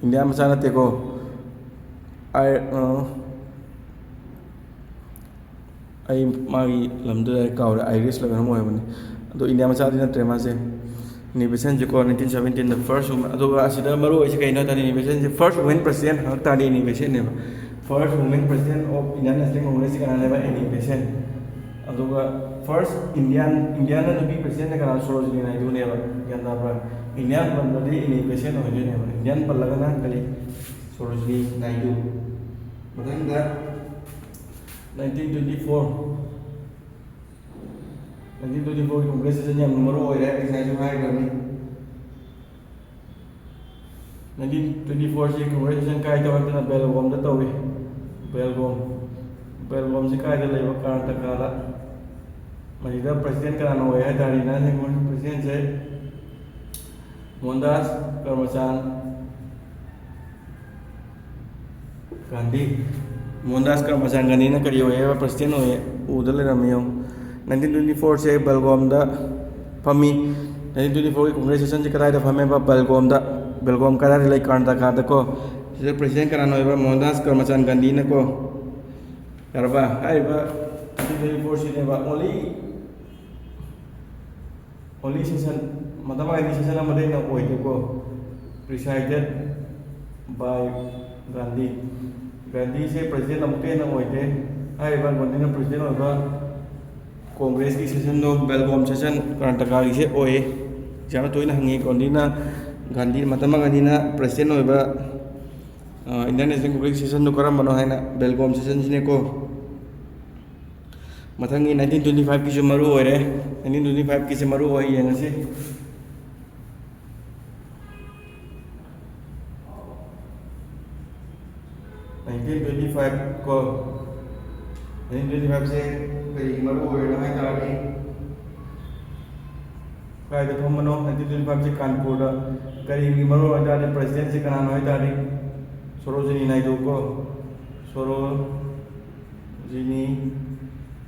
ꯏꯟꯗꯤꯌꯥ ꯃꯆꯥ ꯅꯠꯇꯦꯀꯣ꯫ ꯑꯥꯏ-, ꯑ, ꯑꯩ ꯃꯥꯒꯤ ꯂꯝꯗꯨ ꯑꯩ ꯀꯥꯎꯔꯦ, Irishꯂ ꯀꯩꯅꯣꯝ ꯑꯣꯏꯕꯅꯤ꯫ ꯑꯗꯣ ꯏꯟꯗꯤꯌꯥ ꯃꯆꯥꯗꯤ ꯅꯠꯇ꯭ꯔꯦ ꯃꯥꯁꯦ꯫ Annie Besantꯁꯦꯀꯣ, nineteen seventeenꯗ first woman꯫ ꯑꯗꯨꯒ ꯑꯁꯤꯗ ꯃꯔꯨ ꯑꯣꯏꯁꯦ ꯀꯩꯅꯣ ꯍꯥꯏ ꯇꯥꯔꯗꯤ, Annie Besantꯁꯦ first woman president ꯍꯪꯉꯛ ꯇꯥꯔꯗꯤ Annie Besantꯅꯦꯕ꯫ First woman president of Indian National Congressꯁꯤ ꯀꯅꯥꯅꯦꯕ? Annie Besant꯫ ꯑꯗꯨꯒ first Indian, ꯏꯟꯗꯤꯌꯥꯟꯅ ꯅꯨꯄꯤ presidentꯅ ꯀꯅꯥ? Sarojini Naiduꯅꯦꯕ꯫ ꯒ꯭ꯌꯥꯟ ꯇꯥꯕ꯭ꯔꯥ? ꯏꯟꯗꯤꯌꯥꯟ ꯄꯟꯕꯗꯤ Annie Besant ꯑꯣꯏꯗꯣꯏꯅꯦꯕ꯫ ꯏꯟꯗꯤꯌꯥꯟ ꯄꯜꯂꯒꯅ ꯀꯔꯤ? Sarojini Naidu꯫ ꯃꯊꯪꯗ nineteen twenty four, nineteen twenty fourꯒꯤ Congress session ꯌꯥꯝꯅ ꯃꯔꯨ ꯑꯣꯏꯔꯦ, ꯑꯩ ꯉꯁꯥꯏꯁꯨ ꯍꯥꯏꯈ꯭ꯔꯕꯅꯤ꯫ Nineteen twenty fourꯁꯤ Congress session ꯀꯥꯏ ꯇꯧꯏ ꯍꯥꯏꯕꯗ Belgaumꯗ ꯇꯧꯏ꯫ Belgaum, Belgaumꯁꯤ ꯀꯥꯏꯗ ꯂꯩꯕ? ꯀꯔꯅꯥꯇꯀꯥꯗ꯫ ꯃꯁꯤꯗ president ꯀꯅꯥꯅ ꯑꯣꯏ ꯍꯥꯏ ꯇꯥꯔꯗꯤ, ꯅꯍꯥꯟ presidentꯁꯦ ꯃꯣꯍꯟꯗꯥꯁ ꯀꯔꯃꯆꯥꯟ ꯒꯥꯟꯙꯤ꯫ ꯃꯣꯍꯟꯗꯥꯁ ꯀꯔꯃꯆꯥꯟ ꯒꯥꯟꯙꯤꯅ ꯀꯔꯤ ꯑꯣꯏꯌꯦꯕ? President ꯑꯣꯏꯌꯦ꯫ ꯎꯗ ꯂꯩꯔꯝꯃꯤ ꯌꯦꯡꯉꯨ꯫ Nineteen twenty fourꯁꯦ Belgaumꯗ ꯐꯝꯃꯤ꯫ Nineteen twenty fourꯒꯤ Congress sessionꯁꯦ ꯀꯗꯥꯏꯗ ꯐꯝꯃꯦꯕ? Belgaumꯗ꯫ Belgaum ꯀꯗꯥꯏꯗ ꯂꯩ? ꯀꯔꯅꯥꯇꯀꯥꯗꯀꯣ꯫ ꯁꯤꯗ president ꯀꯅꯥꯅ ꯑꯣꯏꯕ? ꯃꯣꯍꯟꯗꯥꯁ ꯀꯔꯃꯆꯥꯟ ꯒꯥꯟꯙꯤꯅꯀꯣ꯫ ꯌꯥꯔꯕ? ꯍꯥꯏꯔꯤꯕ nineteen twenty fourꯁꯤꯅꯦꯕ only, only session ꯃꯇꯝ ꯑꯃꯒꯤ ꯁꯦꯁꯟ ꯑꯃꯗ ꯍꯦꯟꯅ ꯑꯣꯏꯗꯦꯀꯣ꯫ Presided by Gandhi꯫ ꯒꯥꯟꯙꯤꯁꯦ ꯄ꯭ꯔꯁꯤꯗꯦꯟ ꯑꯃꯨꯛꯇ ꯍꯦꯟꯅ ꯑꯣꯏꯗꯦ꯫ ꯍꯥꯏꯔꯤꯕ ꯒꯥꯟꯙꯤꯅ ꯄ꯭ꯔꯁꯤꯗꯦꯟ ꯑꯣꯏꯕ ꯀꯣꯡꯒ꯭ꯔꯦꯁꯀꯤ ꯁꯦꯁꯟꯗꯣ ꯕꯦꯜꯒꯣꯝ ꯁꯦꯁꯟ ꯀꯔꯅꯥꯇꯀꯥꯒꯤꯁꯦ ꯑꯣꯏꯌꯦ꯫ ꯑꯦꯛꯖꯥꯝꯗ ꯇꯣꯏꯅ ꯍꯪꯉꯤ꯫ ꯒꯥꯟꯙꯤꯅ, ꯒꯥꯟꯙꯤ, ꯃꯍꯥꯇꯃꯥ ꯒꯥꯟꯙꯤꯅ ꯄ꯭ꯔꯁꯤꯗꯦꯟ ꯑꯣꯏꯕ, ꯑ, ꯏꯟꯗꯤꯌꯥꯟ ꯅꯦꯁꯅꯦꯜ ꯀꯣꯡꯒ꯭ꯔꯦꯁ ꯁꯦꯁꯟꯗꯣ ꯀꯔꯝꯕꯅꯣ ꯍꯥꯏꯅ꯫ ꯕꯦꯜꯒꯣꯝ ꯁꯦꯁꯟꯁꯤꯅꯦꯀꯣ꯫ ꯃꯊꯪꯒꯤ nineteen twenty five ꯀꯤꯁꯨ ꯃꯔꯨ ꯑꯣꯏꯔꯦ꯫ Nineteen twenty five ꯀꯤꯁꯦ ꯃꯔꯨ ꯑꯣꯏ, ꯌꯦꯡꯉꯁꯤ꯫ Nineteen twenty five ꯀꯣ, nineteen twenty five ꯁꯦ ꯀꯔꯤꯒꯤ ꯃꯔꯨ ꯑꯣꯏꯔꯤꯅꯣ ꯍꯥꯏ ꯇꯥꯔꯗꯤ, ꯀꯥꯏꯗ ꯐꯝꯕꯅꯣ? Nineteen twenty five ꯁꯦ ꯀꯥꯟꯄꯨꯔꯗ꯫ ꯀꯔꯤꯒꯤ ꯃꯔꯨ ꯑꯣꯏ ꯇꯥꯔꯗꯤ, ꯄ꯭ꯔꯁꯤꯗꯦꯟꯁꯦ ꯀꯅꯥꯅꯣ ꯍꯥꯏ ꯇꯥꯔꯗꯤ, ꯁꯣꯔꯣꯖꯤꯅꯤ ꯅꯥꯏꯗꯨ ꯀꯣ, ꯁꯣꯔꯣꯖꯤꯅꯤ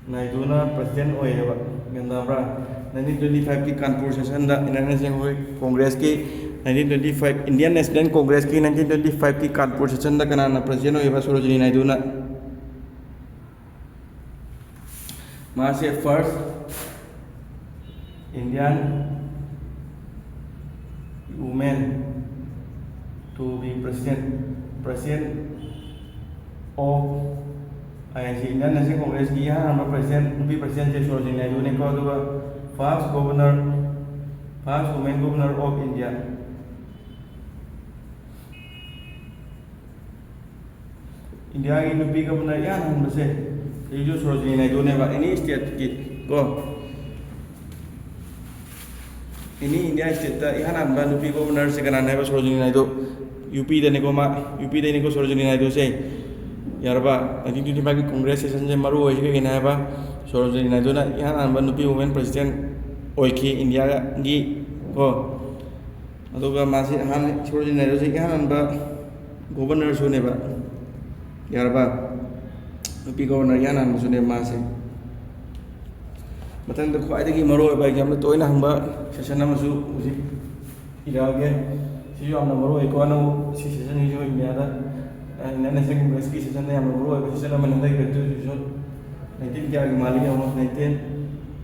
ꯅꯥꯏꯗꯨꯅ ꯄ꯭ꯔꯁꯤꯗꯦꯟ ꯑꯣꯏꯌꯦꯕ꯫ ꯒ꯭ꯌꯥꯟ ꯇꯥꯕ꯭ꯔꯥ? Nineteen twenty five ꯀꯤ ꯀꯥꯟꯄꯨꯔ ꯁꯦꯁꯟꯗ ꯏꯟꯗꯤꯌꯥꯟ ꯅꯦꯁꯅꯦꯜ ꯀꯣꯡꯒ꯭ꯔꯦꯁꯀꯤ nineteen twenty five, Indian national ꯀꯣꯡꯒ꯭ꯔꯦꯁꯀꯤ nineteen twenty five ꯀꯤ ꯀꯥꯟꯄꯨꯔ ꯁꯦꯁꯟꯗ ꯀꯅꯥꯅ ꯄ꯭ꯔꯁꯤꯗꯦꯟ ꯑꯣꯏꯌꯦꯕ? ꯁꯣꯔꯣꯖꯤꯅꯤ ꯅꯥꯏꯗꯨꯅ꯫ ꯃꯥꯁꯦ first Indian woman to be president, president of I N C, Indian national ꯀꯣꯡꯒ꯭ꯔꯦꯁꯀꯤ ꯏꯍꯥꯟ ꯍꯥꯟꯕ ꯄ꯭ꯔꯁꯤꯗꯦꯟ, ꯅꯨꯄꯤ ꯄ꯭ꯔꯁꯤꯗꯦꯟꯁꯦ ꯁꯣꯔꯣꯖꯤꯅꯤ ꯅꯥꯏꯗꯨꯅꯤꯀꯣ꯫ ꯑꯗꯨꯒ first governor, first woman governor of India꯫ ꯏꯟꯗꯤꯌꯥꯒꯤ ꯅꯨꯄꯤ ꯒꯕꯔꯅꯔ ꯏꯍꯥꯟ ꯍꯥꯟꯕꯁꯦ ꯁꯤꯁꯨ ꯁꯣꯔꯣꯖꯤꯅꯤ ꯅꯥꯏꯗꯨꯅꯦꯕ꯫ Any stateꯀꯤ ꯀꯣ, any India stateꯇ ꯏꯍꯥꯟ ꯍꯥꯟꯕ ꯅꯨꯄꯤ ꯒꯕꯔꯅꯔꯁꯦ ꯀꯅꯥꯅꯦꯕ? ꯁꯣꯔꯣꯖꯤꯅꯤ ꯅꯥꯏꯗꯨ꯫ ꯌꯨ ꯄꯤꯗꯅꯤꯀꯣ ꯃꯥ, ꯌꯨ ꯄꯤꯗꯅꯤꯀꯣ ꯁꯣꯔꯣꯖꯤꯅꯤ ꯅꯥꯏꯗꯨꯁꯦ꯫ ꯌꯥꯔꯕ? Nineteen twenty fiveꯀꯤ ꯀꯣꯡꯒ꯭ꯔꯦꯁ ꯁꯦꯁꯟꯁꯦ ꯃꯔꯨ ꯑꯣꯏꯁꯤ ꯀꯩꯒꯤꯅꯣ ꯍꯥꯏꯕ, ꯁꯣꯔꯣꯖꯤꯅꯤ ꯅꯥꯏꯗꯨꯅ ꯏꯍꯥꯟ ꯍꯥꯟꯕ ꯅꯨꯄꯤ woman president ꯑꯣꯏꯈꯤ ꯏꯟꯗꯤꯌꯥꯒꯤ ꯀꯣ꯫ ꯑꯗꯨꯒ ꯃꯥꯁꯤ ꯑꯍꯥꯟ, ꯁꯣꯔꯣꯖꯤꯅꯤ ꯅꯥꯏꯗꯨꯁꯤ ꯏꯍꯥꯟ ꯍꯥꯟꯕ ꯒꯣꯕꯔꯅꯔꯁꯨꯅꯦꯕ꯫ ꯌꯥꯔꯕ? ꯅꯨꯄꯤ ꯒꯣꯕꯔꯅꯔ ꯏꯍꯥꯟ ꯍꯥꯟꯕꯁꯨꯅꯦꯕ ꯃꯥꯁꯦ꯫ ꯃꯊꯪꯗ ꯈ꯭ꯋꯥꯏꯗꯒꯤ ꯃꯔꯨꯑꯣꯏꯕ ꯑꯦꯛꯖꯥꯝꯗ ꯇꯣꯏꯅ ꯍꯪꯕ ꯁꯦꯁꯟ ꯑꯃꯁꯨ ꯍꯧꯖꯤꯛ ꯏꯔꯛꯑꯒꯦ꯫ ꯁꯤꯁꯨ ꯌꯥꯝꯅ ꯃꯔꯨ ꯑꯣꯏꯀꯣ꯫ ꯑꯅꯧ-, ꯁꯤ ꯁꯦꯁꯟꯁꯤꯁꯨ ꯏꯟꯗꯤꯌꯥꯗ, ꯑ, ꯏꯟꯗꯤꯌꯥꯟ ꯅꯦꯁꯅꯦꯜ ꯀꯣꯡꯒ꯭ꯔꯦꯁꯀꯤ ꯁꯦꯁꯟꯗ ꯌꯥꯝꯅ ꯃꯔꯨ ꯑꯣꯏꯕ ꯁꯦꯁꯟ ꯑꯃꯅꯤ꯫ ꯍꯟꯗꯛꯀꯤ ꯒ꯭ꯔꯦꯖꯨꯑꯦꯁꯟ nineteen ꯀꯌꯥꯒꯤ ꯃꯥꯜꯂꯤ ꯌꯦꯡꯉꯣ, nineteen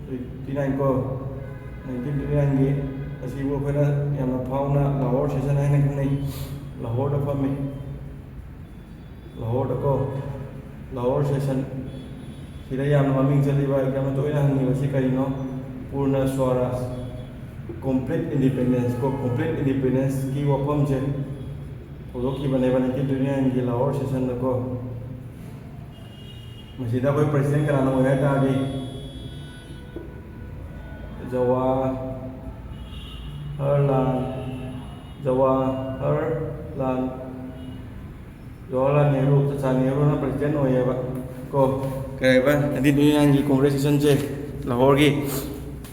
twenty nine ꯀꯣ, nineteen twenty nineꯒꯤ ꯉꯁꯤꯕꯨ ꯑꯩꯈꯣꯏꯅ ꯌꯥꯝꯅ ꯐꯥꯎꯅ ꯂꯥꯍꯣꯔ ꯁꯦꯁꯟ ꯍꯥꯏꯅ ꯈꯪꯅꯩ꯫ ꯂꯥꯍꯣꯔꯗ ꯐꯝꯃꯤ꯫ ꯂꯥꯍꯣꯔꯗꯀꯣ, ꯂꯥꯍꯣꯔ ꯁꯦꯁꯟ ꯁꯤꯗ ꯌꯥꯝꯅ ꯃꯃꯤꯡ ꯆꯠꯂꯤꯕ, ꯌꯥꯝꯅ ꯇꯣꯏꯅ ꯍꯪꯉꯤꯕꯁꯤ ꯀꯔꯤꯅꯣ? ꯄꯨꯔꯅ ꯁ꯭ꯋꯥꯔꯥꯖ, ꯀꯣꯝꯄ꯭ꯂꯤꯠ ꯏꯟꯗꯤꯄꯦꯟꯗꯦꯟꯁ ꯀꯣ, ꯀꯣꯝꯄ꯭ꯂꯤꯠ ꯏꯟꯗꯤꯄꯦꯟꯗꯦꯟꯁꯀꯤ ꯋꯥꯐꯝꯁꯦ ꯍꯧꯗꯣꯛꯈꯤꯕꯅꯦꯕ ꯅꯥꯏꯟꯇꯤꯟ ꯇ꯭ꯋꯦꯟꯇꯤ ꯅꯥꯏꯟꯒꯤ ꯂꯥꯍꯣꯔ ꯁꯦꯁꯟꯗꯀꯣ꯫ ꯃꯁꯤꯗ ꯑꯩꯈꯣꯏ ꯄ꯭ꯔꯁꯤꯗꯦꯟ ꯀꯅꯥꯅ ꯑꯣꯏ ꯍꯥꯏ ꯇꯥꯔꯗꯤ, ꯖꯋꯥꯍꯔꯂꯥꯜ, ꯖꯋꯥꯍꯔꯂꯥꯜ, ꯖꯋꯥꯍꯔꯂꯥꯜ ꯅꯦꯍꯔꯨ, ꯆꯆꯥ ꯅꯦꯍꯔꯨꯅ ꯄ꯭ꯔꯁꯤꯗꯦꯟ ꯑꯣꯏꯌꯦꯕ ꯀꯣ꯫ ꯀꯩ ꯍꯥꯏꯕ, ꯅꯥꯏꯟꯇꯤꯟ ꯇ꯭ꯋꯦꯟꯇꯤ ꯅꯥꯏꯟꯒꯤ ꯀꯣꯡꯒ꯭ꯔꯦꯁ ꯁꯦꯁꯟꯁꯦ ꯂꯥꯍꯣꯔꯒꯤ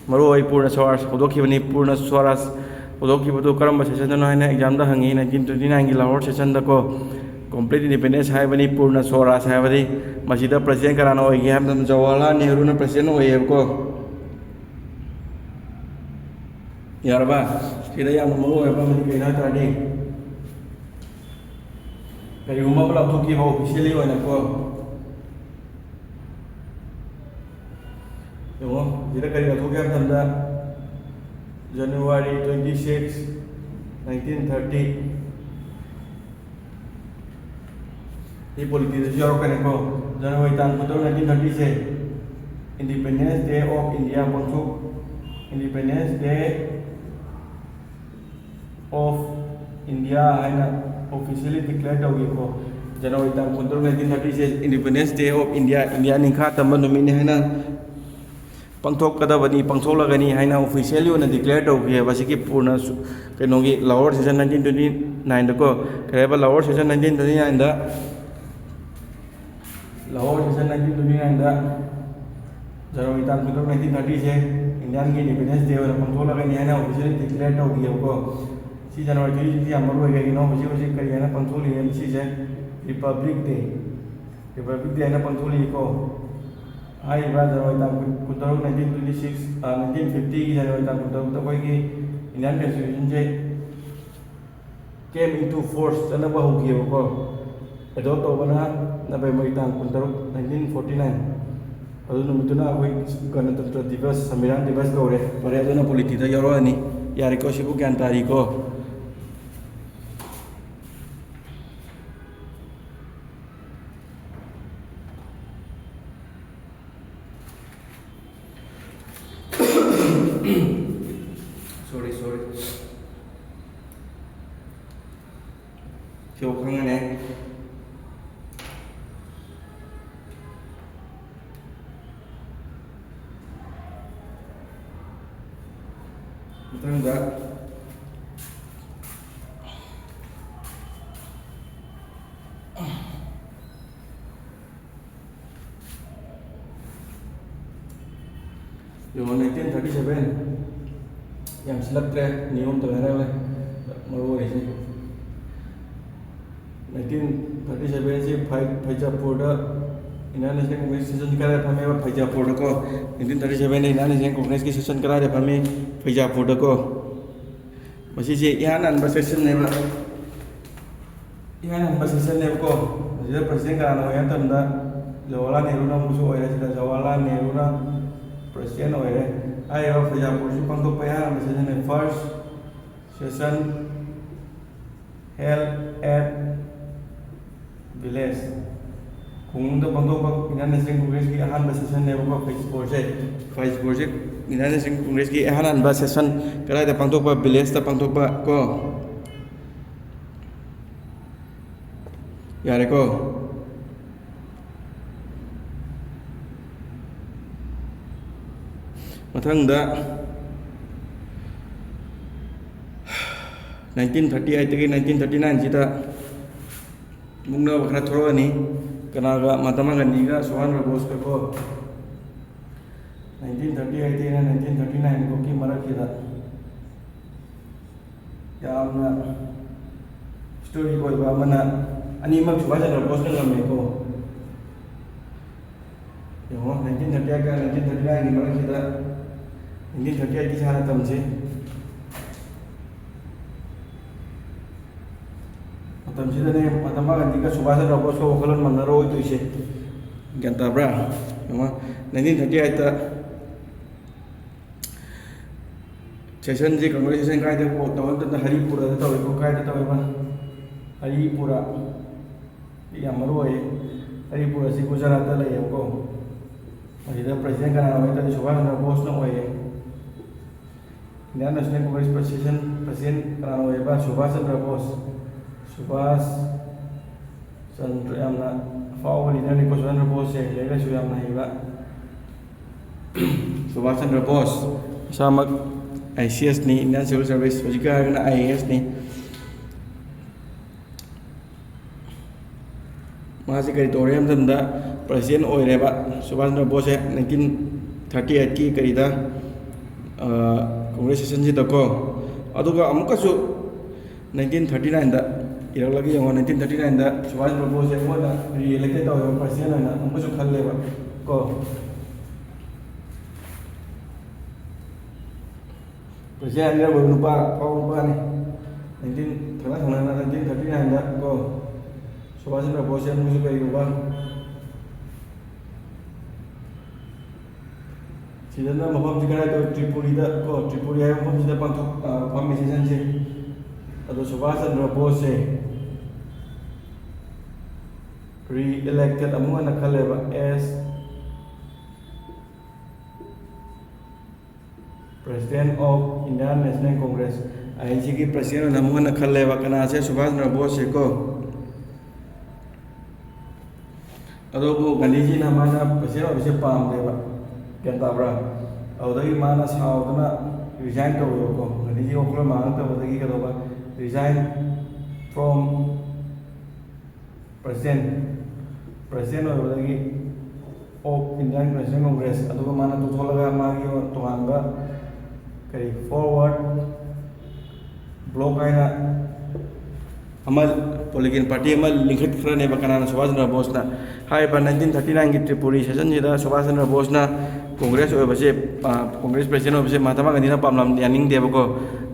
ꯃꯔꯨꯑꯣꯏ ꯄꯨꯔꯅ ꯁ꯭ꯋꯥꯔꯥꯖ ꯍꯧꯗꯣꯛꯈꯤꯕꯅꯤ꯫ ꯄꯨꯔꯅ ꯁ꯭ꯋꯥꯔꯥꯖ ꯍꯧꯗꯣꯛꯈꯤꯕꯗꯨ ꯀꯔꯝꯕ ꯁꯦꯁꯟꯗꯅꯣ ꯍꯥꯏꯅ ꯑꯦꯛꯖꯥꯝꯗ ꯍꯪꯉꯤ꯫ ꯅꯥꯏꯟꯇꯤꯟ ꯇ꯭ꯋꯦꯟꯇꯤ ꯅꯥꯏꯟꯒꯤ ꯂꯥꯍꯣꯔ ꯁꯦꯁꯟꯗꯀꯣ, ꯀꯣꯝꯄ꯭ꯂꯤꯠ ꯏꯟꯗꯤꯄꯦꯟꯗꯦꯟꯁ ꯍꯥꯏꯕꯅꯤ, ꯄꯨꯔꯅ ꯁ꯭ꯋꯥꯔꯥꯖ ꯍꯥꯏꯕꯗꯤ꯫ ꯃꯁꯤꯗ ꯄ꯭ꯔꯁꯤꯗꯦꯟ ꯀꯅꯥꯅ ꯑꯣꯏꯒꯦ ꯍꯥꯏꯕ ꯃꯇꯝꯗ ꯖꯋꯥꯍꯔꯂꯥꯜ ꯅꯦꯍꯔꯨꯅ ꯄ꯭ꯔꯁꯤꯗꯦꯟ ꯑꯣꯏꯌꯦꯕꯀꯣ꯫ ꯌꯥꯔꯕ? ꯁꯤꯗ ꯌꯥꯝꯅ ꯃꯔꯨ ꯑꯣꯏꯕ ꯑꯃꯗꯤ ꯀꯩꯅꯣ ꯍꯥꯏ ꯇꯥꯔꯗꯤ, ꯀꯔꯤꯒꯨꯝꯕ ꯑꯃ ꯂꯥꯎꯊꯣꯛꯈꯤꯕ ꯑꯣꯐꯤꯁꯤꯌꯦꯜꯂꯤ ꯑꯣꯏꯅꯀꯣ, ꯌꯦꯡꯉꯣ, ꯁꯤꯗ ꯀꯔꯤ ꯂꯥꯎꯊꯣꯛꯀꯦ ꯍꯥꯏꯕ ꯃꯇꯝꯗ, January twenty six, nineteen thirty, ꯁꯤ ꯄꯣꯂꯤꯇꯤꯗꯁꯨ ꯌꯥꯎꯔꯛꯀꯅꯤꯀꯣ꯫ ꯖꯅꯋꯥꯔꯤ ꯇꯥꯡ ꯀꯨꯟꯇꯔꯨꯛ, ꯅꯥꯏꯟꯇꯤꯟ ꯊꯥꯔꯇꯤꯁꯦ Independence Day of India ꯄꯥꯡꯊꯣꯛ, Independence Day of India ꯍꯥꯏꯅ ꯑꯣꯐꯤꯁꯤꯌꯦꯜꯂꯤ ꯗꯤꯀ꯭ꯂꯦꯌꯔ ꯇꯧꯈꯤꯀꯣ꯫ ꯖꯅꯋꯥꯔꯤ ꯇꯥꯡ ꯀꯨꯟꯇꯔꯨꯛ, ꯅꯥꯏꯟꯇꯤꯟ ꯊꯥꯔꯇꯤꯁꯦ Independence Day of India, ꯏꯟꯗꯤꯌꯥ ꯅꯤꯡꯈꯥ ꯇꯝꯕ ꯅꯨꯃꯤꯠꯅꯤ ꯍꯥꯏꯅ ꯄꯥꯡꯊꯣꯛꯀꯗꯕꯅꯤ, ꯄꯥꯡꯊꯣꯛꯂꯒꯅꯤ ꯍꯥꯏꯅ ꯑꯣꯐꯤꯁꯤꯌꯦꯜꯂꯤ ꯑꯣꯏꯅ ꯗꯤꯀ꯭ꯂꯦꯌꯔ ꯇꯧꯈꯤꯑꯕ꯫ ꯑꯁꯤꯒꯤ ꯄꯨꯔꯅ ꯁꯨ-, ꯀꯩꯅꯣꯒꯤ ꯂꯥꯍꯣꯔ ꯁꯦꯁꯟ ꯅꯥꯏꯟꯇꯤꯟ ꯇ꯭ꯋꯦꯟꯇꯤ ꯅꯥꯏꯟꯗꯀꯣ, ꯀꯔꯤ ꯍꯥꯏꯕ, ꯂꯥꯍꯣꯔ ꯁꯦꯁꯟ ꯅꯥꯏꯟꯇꯤꯟ ꯇ꯭ꯋꯦꯟꯇꯤ ꯅꯥꯏꯟꯗ, ꯂꯥꯍꯣꯔ ꯁꯦꯁꯟ ꯅꯥꯏꯟꯇꯤꯟ ꯇ꯭ꯋꯦꯟꯇꯤ ꯅꯥꯏꯟꯗ, ꯖꯅꯋꯥꯔꯤ ꯇꯥꯡ ꯀꯨꯟꯇꯔꯨꯛ, ꯅꯥꯏꯟꯇꯤꯟ ꯊꯥꯔꯇꯤꯁꯦ ꯏꯟꯗꯤꯌꯥꯟꯒꯤ ꯏꯟꯗꯤꯄꯦꯟꯗꯦꯟꯁ ꯗꯦ ꯑꯣꯏꯅ ꯄꯥꯡꯊꯣꯛꯂꯒꯅꯤ ꯍꯥꯏꯅ ꯑꯣꯐꯤꯁꯤꯌꯦꯜꯂꯤ ꯗꯤꯀ꯭ꯂꯦꯌꯔ ꯇꯧꯈꯤꯑꯕꯀꯣ꯫ ꯁꯤ ꯖꯅꯋꯥꯔꯤ ꯇ꯭ꯋꯦꯟꯇꯤ ꯁꯤꯛꯁ ꯌꯥꯝ ꯃꯔꯨ ꯑꯣꯏ꯫ ꯀꯩꯒꯤꯅꯣ? ꯍꯧꯖꯤꯛ ꯍꯧꯖꯤꯛ ꯀꯔꯤ ꯍꯥꯏꯅ ꯄꯥꯡꯊꯣꯛꯂꯤꯒꯦ? ꯁꯤꯁꯦ ꯔꯤꯄꯕ꯭ꯂꯤꯛ ꯗꯦ, ꯔꯤꯄꯕ꯭ꯂꯤꯛ ꯗꯦ ꯍꯥꯏꯅ ꯄꯥꯡꯊꯣꯛꯂꯤꯀꯣ꯫ ꯍꯥꯏꯔꯤꯕ ꯖꯅꯋꯥꯔꯤ ꯇꯥꯡ ꯀꯨꯟ, ꯀꯨꯟꯇꯔꯨꯛ, ꯅꯥꯏꯟꯇꯤꯟ ꯇ꯭ꯋꯦꯟꯇꯤ ꯁꯤꯛꯁ, ꯑ, ꯅꯥꯏꯟꯇꯤꯟ ꯐꯤꯐꯇꯤꯒꯤ ꯖꯅꯋꯥꯔꯤ ꯇꯥꯡ ꯀꯨꯟꯇꯔꯨꯛꯇ ꯑꯩꯈꯣꯏꯒꯤ ꯏꯟꯗꯤꯌꯥꯟ ꯀꯟꯁꯇꯤꯇ꯭ꯌꯨꯁꯟꯁꯦ came into force, ꯆꯠꯅꯕ ꯍꯧꯈꯤꯑꯕꯀꯣ꯫ ꯑꯦꯗꯣꯞ ꯇꯧꯕꯅ ꯅꯕꯦꯝꯕꯔꯒꯤ ꯇꯥꯡ ꯀꯨꯟꯇꯔꯨꯛ, ꯅꯥꯏꯟꯇꯤꯟ ꯐꯣꯔꯇꯤ ꯅꯥꯏꯟ꯫ ꯑꯗꯨ ꯅꯨꯃꯤꯠꯇꯨꯅ ꯑꯩꯈꯣꯏ ꯒꯅꯇꯟꯇ꯭ꯔ ꯗꯤꯕꯁ, ꯁꯪꯕꯤꯙꯥꯟ ꯗꯤꯕꯁ ꯀꯧꯔꯦ꯫ ꯐꯔꯦ, ꯑꯗꯨꯅ ꯄꯣꯂꯤꯇꯤꯗ ꯌꯥꯎꯔꯛꯑꯅꯤ꯫ ꯌꯥꯔꯦꯀꯣ, ꯁꯤꯕꯨ ꯒ꯭ꯌꯥꯟ ꯇꯥꯔꯤꯀꯣ? Sorry, sorry. ꯁꯤꯕꯨ ꯈꯪꯉꯅꯦ꯫ ꯃꯊꯪꯗ ꯌꯦꯡꯉꯣ, nineteen thirty seven꯫ ꯌꯥꯝꯁꯤꯜꯂꯛꯇ꯭ꯔꯦ, ꯅꯤꯌꯣꯝ ꯇꯧꯅꯔꯦ ꯃꯔꯨ ꯑꯣꯏꯔꯤꯁꯦ꯫ Nineteen thirty seven ꯁꯤ ꯐꯩ-, ꯐꯩꯖꯥꯄꯨꯔꯗ Indian National Congress session ꯀꯗꯥꯏꯗ ꯐꯝꯃꯦꯕ? ꯐꯩꯖꯥꯄꯨꯔꯗꯀꯣ꯫ Nineteen thirty seven ꯗ Indian National Congress ꯀꯤ session ꯀꯗꯥꯏꯗ ꯐꯝꯃꯤ? ꯐꯩꯖꯥꯄꯨꯔꯗꯀꯣ꯫ ꯃꯁꯤꯁꯦ ꯏꯍꯥꯟ ꯍꯥꯟꯕ session ꯅꯦꯕ꯫ ꯏꯍꯥꯟ ꯍꯥꯟꯕ session ꯅꯦꯕꯀꯣ꯫ ꯃꯁꯤꯗ president ꯀꯅꯥꯅ ꯑꯣꯏ ꯍꯥꯏꯕ ꯃꯇꯝꯗ ꯖꯋꯥꯍꯔꯂꯥꯜ ꯅꯦꯍꯔꯨꯅ ꯑꯃꯨꯛꯁꯨ ꯑꯣꯏꯔꯦ꯫ ꯁꯤꯗ ꯖꯋꯥꯍꯔꯂꯥꯜ ꯅꯦꯍꯔꯨꯅ president ꯑꯣꯏꯔꯦ꯫ ꯍꯥꯏꯔꯤꯕ ꯐꯩꯖꯥꯄꯨꯔꯁꯤ ꯄꯥꯡꯊꯣꯛꯄ ꯏꯍꯥꯟ ꯍꯥꯟꯕ session ꯅꯦ꯫ First session held at village꯫ ꯈꯨꯡꯒꯪꯗ ꯄꯥꯡꯊꯣꯛꯄ Indian National Congress ꯀꯤ ꯑꯍꯥꯟꯕ session ꯅꯦꯕꯀꯣ, ꯐꯩꯖꯥꯄꯨꯔꯁꯦ꯫ ꯐꯩꯖꯥꯄꯨꯔꯁꯦ Indian National Congress ꯀꯤ ꯑꯍꯥꯟ ꯍꯥꯟꯕ session ꯀꯗꯥꯏꯗ ꯄꯥꯡꯊꯣꯛꯄ? Village ꯇ ꯄꯥꯡꯊꯣꯛꯄ ꯀꯣ꯫ ꯌꯥꯔꯦꯀꯣ? ꯃꯊꯪꯗ nineteen thirty eight ꯇꯒꯤ nineteen thirty nine ꯁꯤꯗ ꯃꯨꯛꯅꯕ ꯈꯔ ꯊꯣꯛꯂꯛꯑꯅꯤ꯫ ꯀꯅꯥꯒ? ꯃꯍꯥꯇꯃꯥ ꯒꯥꯟꯙꯤꯒ ꯁꯨꯚꯥꯁ ꯆꯟꯗ꯭ꯔ ꯕꯣꯁꯀ ꯀꯣ꯫ Nineteen thirty eight ꯇꯒꯤꯅ nineteen thirty nine ꯐꯥꯎꯒꯤ ꯃꯔꯛꯁꯤꯗ ꯌꯥꯝꯅ historic ꯑꯣꯏꯕ ꯑꯃꯅ, ꯑꯅꯤꯃꯛ ꯁꯨꯚꯥꯁ ꯆꯟꯗ꯭ꯔ ꯕꯣꯁꯅ ꯉꯝꯃꯦꯀꯣ꯫ ꯌꯦꯡꯉꯣ, nineteen thirty eight ꯀ nineteen thirty nine ꯒꯤ ꯃꯔꯛꯁꯤꯗ, nineteen thirty eight ꯀꯤ ꯍꯥꯟꯅ ꯇꯝꯁꯤ꯫ ꯃꯇꯝꯁꯤꯗꯅꯦ ꯃꯍꯥꯇꯃꯥ ꯒꯥꯟꯙꯤꯒ ꯁꯨꯚꯥꯁ ꯆꯟꯗ꯭ꯔ ꯕꯣꯁꯀ ꯋꯥꯈꯜꯂꯣꯟ ꯃꯥꯟꯅꯔꯣꯏꯗꯣꯏꯁꯦ꯫ ꯒ꯭ꯌꯥꯟ ꯇꯥꯕ꯭ꯔꯥ? ꯌꯦꯡꯉꯣ, nineteen thirty eight ꯇ ꯁꯦꯁꯟꯁꯦ, ꯀꯪꯒ꯭ꯔꯦꯆꯨꯂꯦꯁꯟ ꯀꯥꯏꯗ ꯇꯧꯏ? ꯇꯧꯏ ꯃꯇꯝꯗ ꯍꯔꯤꯄꯨꯔꯗ ꯇꯧꯏꯀꯣ꯫ ꯀꯥꯏꯗ ꯇꯧꯏꯕ? ꯍꯔꯤꯄꯨꯔ꯫ ꯌꯥꯝ ꯃꯔꯨ ꯑꯣꯏꯌꯦ꯫ ꯍꯔꯤꯄꯨꯔ ꯑꯁꯤ ꯒꯨꯖꯔꯥꯠꯇ ꯂꯩꯌꯦꯕꯀꯣ꯫ ꯑꯁꯤꯗ ꯄ꯭ꯔꯁꯤꯗꯦꯟ ꯀꯅꯥꯅꯣ ꯍꯥꯏ ꯇꯥꯔꯗꯤ ꯁꯨꯚꯥꯁ ꯆꯟꯗ꯭ꯔ ꯕꯣꯁꯅ ꯑꯣꯏꯌꯦ꯫ Indian national Congress president, president ꯀꯅꯥꯅꯣ ꯑꯣꯏꯌꯦꯕ? ꯁꯨꯚꯥꯁ ꯆꯟꯗ꯭ꯔ ꯕꯣꯁ꯫ ꯁꯨꯚꯥꯁ ꯆꯟꯗ꯭ꯔ, ꯌꯥꯝꯅ ꯑꯐꯥꯎꯕ ꯂꯤꯗꯔꯅꯤꯀꯣ ꯁꯨꯚꯥꯁ ꯆꯟꯗ꯭ꯔ ꯕꯣꯁꯁꯦ, ꯂꯥꯏꯔꯤꯛ ꯂꯥꯏꯁꯨ ꯌꯥꯝꯅ ꯍꯩꯕ꯫ ꯁꯨꯚꯥꯁ ꯆꯟꯗ꯭ꯔ ꯕꯣꯁ ꯃꯁꯥꯃꯛ I C ꯑꯦꯁꯅꯤ, Indian civil service, ꯍꯧꯖꯤꯛꯀꯤ ꯍꯥꯏꯔꯒꯅ ꯑꯥꯏ ꯑꯦ ꯑꯦꯁꯅꯤ꯫ ꯃꯥꯁꯤ ꯀꯔꯤ ꯇꯧꯔꯦ ꯍꯥꯏꯕ ꯃꯇꯝꯗ, ꯄ꯭ꯔꯁꯤꯗꯦꯟ ꯑꯣꯏꯔꯦꯕ ꯁꯨꯚꯥꯁ ꯆꯟꯗ꯭ꯔ ꯕꯣꯁꯁꯦ ꯅꯥꯏꯟꯇꯤꯟ ꯊꯥꯔꯇꯤ ꯑꯩꯠꯀꯤ ꯀꯔꯤꯗ, ꯑ, ꯀꯣꯡꯒ꯭ꯔꯦꯁ ꯁꯦꯁꯟꯁꯤꯗꯀꯣ꯫ ꯑꯗꯨꯒ ꯑꯃꯨꯛꯀꯁꯨ ꯅꯥꯏꯟꯇꯤꯟ ꯊꯥꯔꯇꯤ ꯅꯥꯏꯟꯗ ꯏꯔꯛꯂꯒ ꯌꯦꯡꯉꯣ, ꯅꯥꯏꯟꯇꯤꯟ ꯊꯥꯔꯇꯤ ꯅꯥꯏꯟꯗ ꯁꯨꯚꯥꯁ ꯆꯟꯗ꯭ꯔ ꯕꯣꯁꯁꯦ ꯃꯣꯏꯅ ꯔꯤꯑꯦꯂꯦꯛꯇꯦꯠ ꯇꯧꯋꯦꯕ ꯄ꯭ꯔꯁꯤꯗꯦꯟ ꯑꯣꯏꯅ, ꯑꯃꯨꯛꯀꯁꯨ ꯈꯜꯂꯦꯕ ꯀꯣ꯫ ꯄ꯭ꯔꯁꯤꯗꯦꯟ ꯑꯅꯤꯔꯛ ꯑꯣꯏꯕ ꯅꯨꯄꯥ, ꯑꯐꯥꯎꯕ ꯅꯨꯄꯥꯅꯤ꯫ ꯅꯥꯏꯟꯇꯤꯟ, ꯊꯪꯅ ꯊꯪꯅꯅ ꯅꯥꯏꯟꯇꯤꯟ ꯊꯥꯔꯇꯤ ꯅꯥꯏꯟꯗ ꯀꯣ, ꯁꯨꯚꯥꯁ ꯆꯟꯗ꯭ꯔ ꯕꯣꯁꯁꯦ ꯑꯃꯨꯛꯁꯨ ꯀꯔꯤꯒꯨꯝꯕ ꯁꯤꯗꯅ ꯃꯐꯝꯁꯤ ꯀꯗꯥꯏꯗ? ꯇ꯭ꯔꯤꯄꯨꯔꯤꯗ ꯀꯣ, ꯇ꯭ꯔꯤꯄꯨꯔꯤ ꯍꯥꯏꯕ ꯃꯐꯝꯁꯤꯗ ꯄꯥꯡꯊꯣꯛ-, ꯑ, ꯐꯝꯃꯤ ꯁꯦꯁꯟꯁꯦ꯫ ꯑꯗꯣ ꯁꯨꯚꯥꯁ ꯆꯟꯗ꯭ꯔ ꯕꯣꯁꯁꯦ ꯔꯤꯑꯦꯂꯦꯛꯇꯦꯠ ꯑꯃꯨꯛ ꯍꯟꯅ ꯈꯜꯂꯦꯕ, as President of Indian National Congress, I N ꯁꯤꯒꯤ ꯄ꯭ꯔꯁꯤꯗꯦꯟ ꯑꯣꯏꯅ ꯑꯃꯨꯛ ꯍꯟꯅ ꯈꯜꯂꯦꯕ꯫ ꯀꯅꯥꯁꯦ? ꯁꯨꯚꯥꯁ ꯆꯟꯗ꯭ꯔ ꯕꯣꯁꯁꯦꯀꯣ꯫ ꯑꯗꯨꯕꯨ ꯒꯥꯟꯙꯤꯖꯤꯅ ꯃꯥꯅ ꯄ꯭ꯔꯁꯤꯗꯦꯟ ꯑꯣꯏꯕꯁꯦ ꯄꯥꯝꯗꯦꯕ, ꯒ꯭ꯌꯥꯟ ꯇꯥꯕ꯭ꯔꯥ? ꯑꯗꯨꯗꯒꯤ ꯃꯥꯅ ꯁꯥꯎꯗꯅ ꯔꯤꯖꯥꯏꯟ ꯇꯧꯋꯦꯕꯀꯣ꯫ ꯒꯥꯟꯙꯤꯖꯤ ꯋꯥꯈꯜꯂꯣꯟ ꯃꯥꯟꯅꯗꯕꯗꯒꯤ ꯀꯩꯗꯧꯕ? Resign from President, President ꯑꯣꯏꯕꯗꯒꯤ of Indian National Congress, ꯑꯗꯨꯒ ꯃꯥꯅ ꯇꯣꯛꯊꯣꯛꯂꯒ ꯃꯥꯒꯤ ꯇꯣꯉꯥꯟꯕ ꯀꯔꯤ forward bloc ꯍꯥꯏꯅ ꯑꯃ, ꯄꯣꯂꯤꯇꯤꯀꯦꯜ ꯄꯥꯔꯇꯤ ꯑꯃ ꯂꯤꯡꯈꯠꯈ꯭ꯔꯅꯦꯕ꯫ ꯀꯅꯥꯅ? ꯁꯨꯚꯥꯁ ꯆꯟꯗ꯭ꯔ ꯕꯣꯁꯅ꯫ ꯍꯥꯏꯔꯤꯕ ꯅꯥꯏꯟꯇꯤꯟ ꯊꯥꯔꯇꯤ ꯅꯥꯏꯟꯒꯤ ꯇ꯭ꯔꯤꯄꯨꯔꯤ ꯁꯦꯁꯟꯁꯤꯗ ꯁꯨꯚꯥꯁ ꯆꯟꯗ꯭ꯔ ꯕꯣꯁꯅ ꯀꯣꯡꯒ꯭ꯔꯦꯁ ꯑꯣꯏꯕꯁꯦ, ꯑ, ꯀꯣꯡꯒ꯭ꯔꯦꯁ ꯄ꯭ꯔꯁꯤꯗꯦꯟ ꯑꯣꯏꯕꯁꯦ ꯃꯍꯥꯇꯃꯥ ꯒꯥꯟꯙꯤꯅ ꯄꯥꯝꯂꯝ-, ꯌꯥꯅꯤꯡꯗꯦꯕꯀꯣ꯫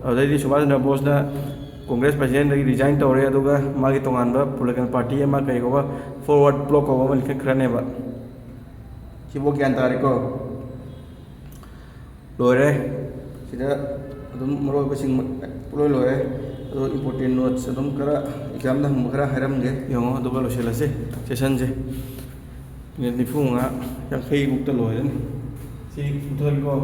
ꯑꯗꯨꯗꯩꯗꯤ ꯁꯨꯚꯥꯁ ꯆꯟꯗ꯭ꯔ ꯕꯣꯁꯅ ꯀꯣꯡꯒ꯭ꯔꯦꯁ ꯄ꯭ꯔꯁꯤꯗꯦꯟꯗꯒꯤ ꯔꯤꯖꯥꯏꯟ ꯇꯧꯔꯦ, ꯑꯗꯨꯒ ꯃꯥꯒꯤ ꯇꯣꯉꯥꯟꯕ ꯄꯣꯂꯤꯇꯤꯀꯦꯜ ꯄꯥꯔꯇꯤ ꯑꯃ, ꯀꯔꯤ ꯀꯧꯕ, forward bloc ꯀꯧꯕ ꯑꯃ ꯂꯤꯡꯈꯠꯈ꯭ꯔꯅꯦꯕ꯫ ꯁꯤꯐꯥꯎ ꯒ꯭ꯌꯥꯟ ꯇꯥꯔꯦꯀꯣ? ꯂꯣꯏꯔꯦ꯫ ꯁꯤꯗ ꯑꯗꯨꯝ ꯃꯔꯨ ꯑꯣꯏꯕꯁꯤꯡ ꯂꯣꯏ ꯂꯣꯏꯔꯦ꯫ ꯑꯗꯣ important notes ꯑꯗꯨꯝ ꯈꯔ examꯗ ꯍꯪꯕ ꯈꯔ ꯍꯥꯏꯔꯝꯒꯦ, ꯌꯦꯡꯉꯣ, ꯑꯗꯨꯒ ꯂꯣꯏꯁꯤꯜꯂꯁꯦ sessionꯁꯦ꯫ Minute ꯅꯤꯐꯨ ꯃꯉꯥ, ꯌꯥꯡꯈꯩꯃꯨꯛꯇ ꯂꯣꯏꯔꯅꯤ꯫ ꯁꯤ ꯃꯨꯊꯠꯂꯒꯦꯀꯣ꯫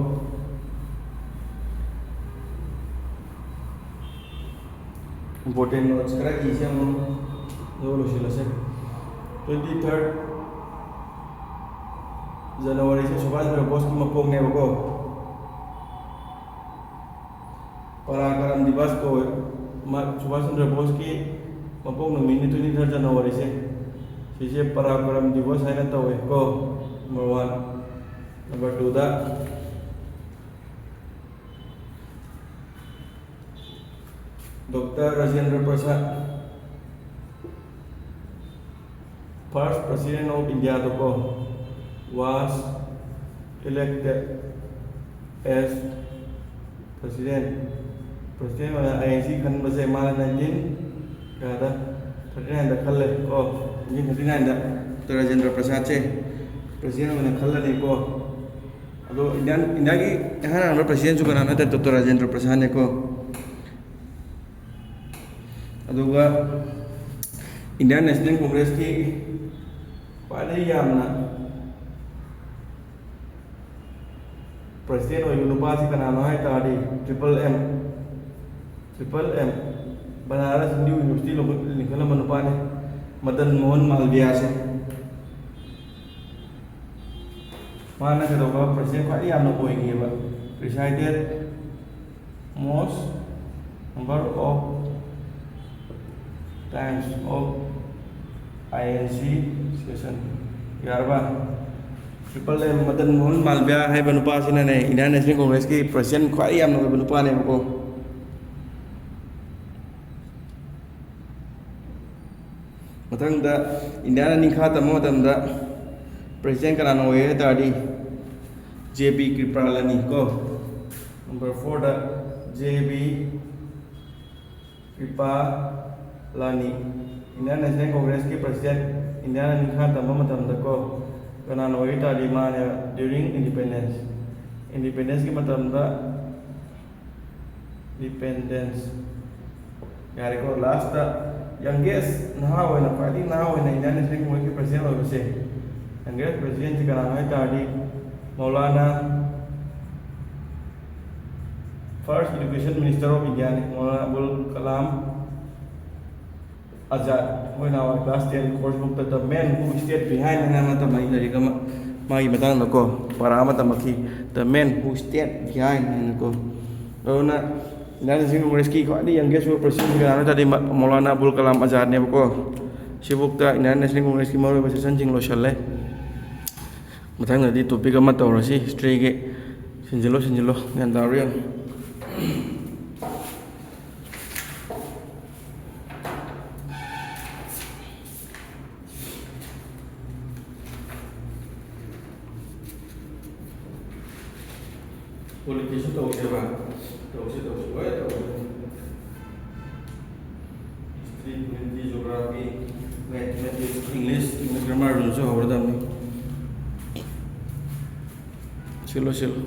Important notes ꯈꯔ ꯏꯁꯦ ꯑꯃꯨꯛ, ꯑꯗꯨꯒ ꯂꯣꯏꯁꯤꯜꯂꯁꯦ꯫ Twenty third Januaryꯁꯦ Subhash Chandra ꯕꯣꯁꯀꯤ ꯃꯄꯣꯛꯅꯦꯕꯀꯣ꯫ ꯄꯔꯥꯀ꯭ꯔꯝ ꯗꯤꯕꯁ ꯀꯧꯋꯦ꯫ ꯃꯥ, ꯁꯨꯚꯥꯁ ꯆꯟꯗ꯭ꯔ ꯕꯣꯁꯀꯤ ꯃꯄꯣꯛ ꯅꯨꯃꯤꯠꯅꯤ twenty third Januaryꯁꯦ꯫ ꯁꯤꯁꯦ ꯄꯔꯥꯀ꯭ꯔꯝ ꯗꯤꯕꯁ ꯍꯥꯏꯅ ꯇꯧꯋꯦ ꯀꯣ, number one꯫ Number twoꯗ Doctor Rajendra Prasad, first President of India ꯗꯀꯣ, was elected as President꯫ President ꯑꯣꯏꯅ I N C ꯈꯟꯕꯁꯦ ꯃꯥꯅ nineteen ꯀꯌꯥꯗ, thirty nineꯗ ꯈꯜꯂꯦ ꯀꯣ꯫ Nineteen thirty nineꯗ Doctor Rajendra Prasadꯁꯦ President ꯑꯣꯏꯅ ꯈꯜꯂꯅꯤꯀꯣ꯫ ꯑꯗꯣ Indian, Indiaꯒꯤ ꯏꯍꯥꯟ ꯍꯥꯟꯕ Presidentꯁꯨ ꯀꯅꯥꯅꯣ ꯍꯥꯏ ꯇꯥꯔꯗꯤ Doctor Rajendra Prasadꯅꯦꯀꯣ꯫ ꯑꯗꯨꯒ Indian National Congressꯀꯤ ꯈ꯭ꯋꯥꯏꯗꯒꯤ ꯌꯥꯝꯅ President ꯑꯣꯏꯕ ꯅꯨꯄꯥꯁꯤ ꯀꯅꯥꯅꯣ ꯍꯥꯏ ꯇꯥꯔꯗꯤ Triple M, Triple M, Banaras Hindu University ꯂꯤꯡꯈꯠꯂꯝꯕ ꯅꯨꯄꯥꯅꯤ, ꯃꯗꯟ ꯃꯣꯍꯟ ꯃꯥꯜꯕꯤꯌꯥꯁꯦ꯫ ꯃꯥꯅ ꯀꯩꯗꯧꯕ President ꯈ꯭ꯋꯥꯏꯗꯒꯤ ꯌꯥꯝꯅ ꯑꯣꯏꯈꯤꯑꯕ, presided most number of times of I N C session꯫ ꯌꯥꯔꯕ? Triple M, ꯃꯗꯟ ꯃꯣꯍꯟ ꯃꯥꯜꯕꯤꯌꯥ ꯍꯥꯏꯕ ꯅꯨꯄꯥꯁꯤꯅꯅꯦ, Indian National Congressꯀꯤ President ꯈ꯭ꯋꯥꯏꯗꯒꯤ ꯌꯥꯝꯅ ꯑꯣꯏꯕ ꯅꯨꯄꯥꯅꯦꯕꯀꯣ꯫ ꯃꯊꯪꯗ Indiaꯅ ꯅꯤꯡꯈꯥ ꯇꯝꯕ ꯃꯇꯝꯗ President ꯀꯅꯥꯅ ꯑꯣꯏ ꯍꯥꯏ ꯇꯥꯔꯗꯤ J B ꯀ꯭ꯔꯤꯄꯥꯂꯥꯅꯤ ꯀꯣ꯫ Number fourꯗ J B ꯀ꯭ꯔꯤꯄꯥꯂꯥꯅꯤ꯫ Indian National Congressꯀꯤ President Indiaꯅ ꯅꯤꯡꯈꯥ ꯇꯝꯕ ꯃꯇꯝꯗ ꯀꯣ, ꯀꯅꯥꯅ ꯑꯣꯏ ꯇꯥꯔꯗꯤ ꯃꯥꯅꯦ during independence, independenceꯀꯤ ꯃꯇꯝꯗ Independence. ꯌꯥꯔꯦꯀꯣ, ꯂꯥꯁꯇ ꯌꯪꯒꯦꯁ ꯅꯍꯥ ꯑꯣꯏꯅ, ꯈ꯭ꯋꯥꯏꯗꯒꯤ ꯅꯍꯥ ꯑꯣꯏꯅ ꯏꯟꯗꯤꯌꯥꯟ ꯅꯦꯁꯅꯦꯜ ꯀꯣꯡꯒ꯭ꯔꯦꯁꯀꯤ ꯄ꯭ꯔꯁꯤꯗꯦꯟ ꯑꯣꯏꯕꯁꯦ, ꯌꯪꯒꯦꯁ ꯄ꯭ꯔꯁꯤꯗꯦꯟꯁꯤ ꯀꯅꯥꯅꯣ ꯍꯥꯏ ꯇꯥꯔꯗꯤ, Maulana, first education minister of India ꯅꯤ, ꯃꯧꯂꯥꯅꯥ ꯑꯕꯨꯜ ꯀꯂꯥꯝ ꯑꯖꯥꯗ꯫ ꯑꯩꯈꯣꯏ ꯅꯍꯥꯟꯋꯥꯏ class ten course book ꯇ The Man Who Stayed Behind ꯍꯥꯏꯅ ꯑꯃ ꯇꯝꯃꯛꯏ, ꯂꯥꯏꯔꯤꯛ ꯑꯃ, ꯃꯥꯒꯤ ꯃꯇꯥꯡꯗꯀꯣ, ꯄꯔꯥ ꯑꯃ ꯇꯝꯃꯛꯈꯤ, The Man Who Stayed Behind ꯍꯥꯏꯅꯀꯣ꯫ ꯑꯗꯨꯅ ꯏꯟꯗꯤꯌꯥꯟ ꯅꯦꯁꯅꯦꯜ ꯀꯣꯡꯒ꯭ꯔꯦꯁꯀꯤ ꯈ꯭ꯋꯥꯏꯗꯒꯤ ꯌꯪꯒꯦꯁ ꯑꯣꯏꯕ ꯄ꯭ꯔꯁꯤꯗꯦꯟꯁꯤ ꯀꯅꯥꯅꯣ ꯍꯥꯏ ꯇꯥꯔꯗꯤ, ꯃ-, ꯃꯧꯂꯥꯅꯥ ꯑꯕꯨꯜ ꯀꯂꯥꯝ ꯑꯖꯥꯗꯅꯦꯕꯀꯣ꯫ ꯁꯤꯐꯥꯎꯗ ꯏꯟꯗꯤꯌꯥꯟ ꯅꯦꯁꯅꯦꯜ ꯀꯣꯡꯒ꯭ꯔꯦꯁꯀꯤ ꯃꯔꯨꯑꯣꯏꯕ ꯁꯦꯁꯟꯁꯤꯡ ꯂꯣꯏꯁꯜꯂꯦ꯫ ꯃꯊꯪꯗꯗꯤ topic ꯑꯃ ꯇꯧꯔꯁꯤ, history ꯒꯤ꯫ ꯁꯤꯟꯖꯤꯜꯂꯣ, ꯁꯤꯟꯖꯤꯜꯂꯣ, ꯒ꯭ꯌꯥꯟ ꯇꯥꯕ꯭ꯔꯥ ꯌꯦꯡꯉꯨ꯫ Politics ꯁꯨ ꯇꯧꯁꯦꯕ꯫ ꯇꯧꯁꯤ, ꯇꯧꯁꯤ, ꯂꯣꯏ ꯇꯧꯁꯤ꯫ History, Polity, Geography, Mathematics, English, English grammar ꯗꯨꯁꯨ ꯍꯧꯔꯗꯕꯅꯤ꯫ ꯁꯤꯜꯂꯣ, ꯁꯤꯜꯂꯣ꯫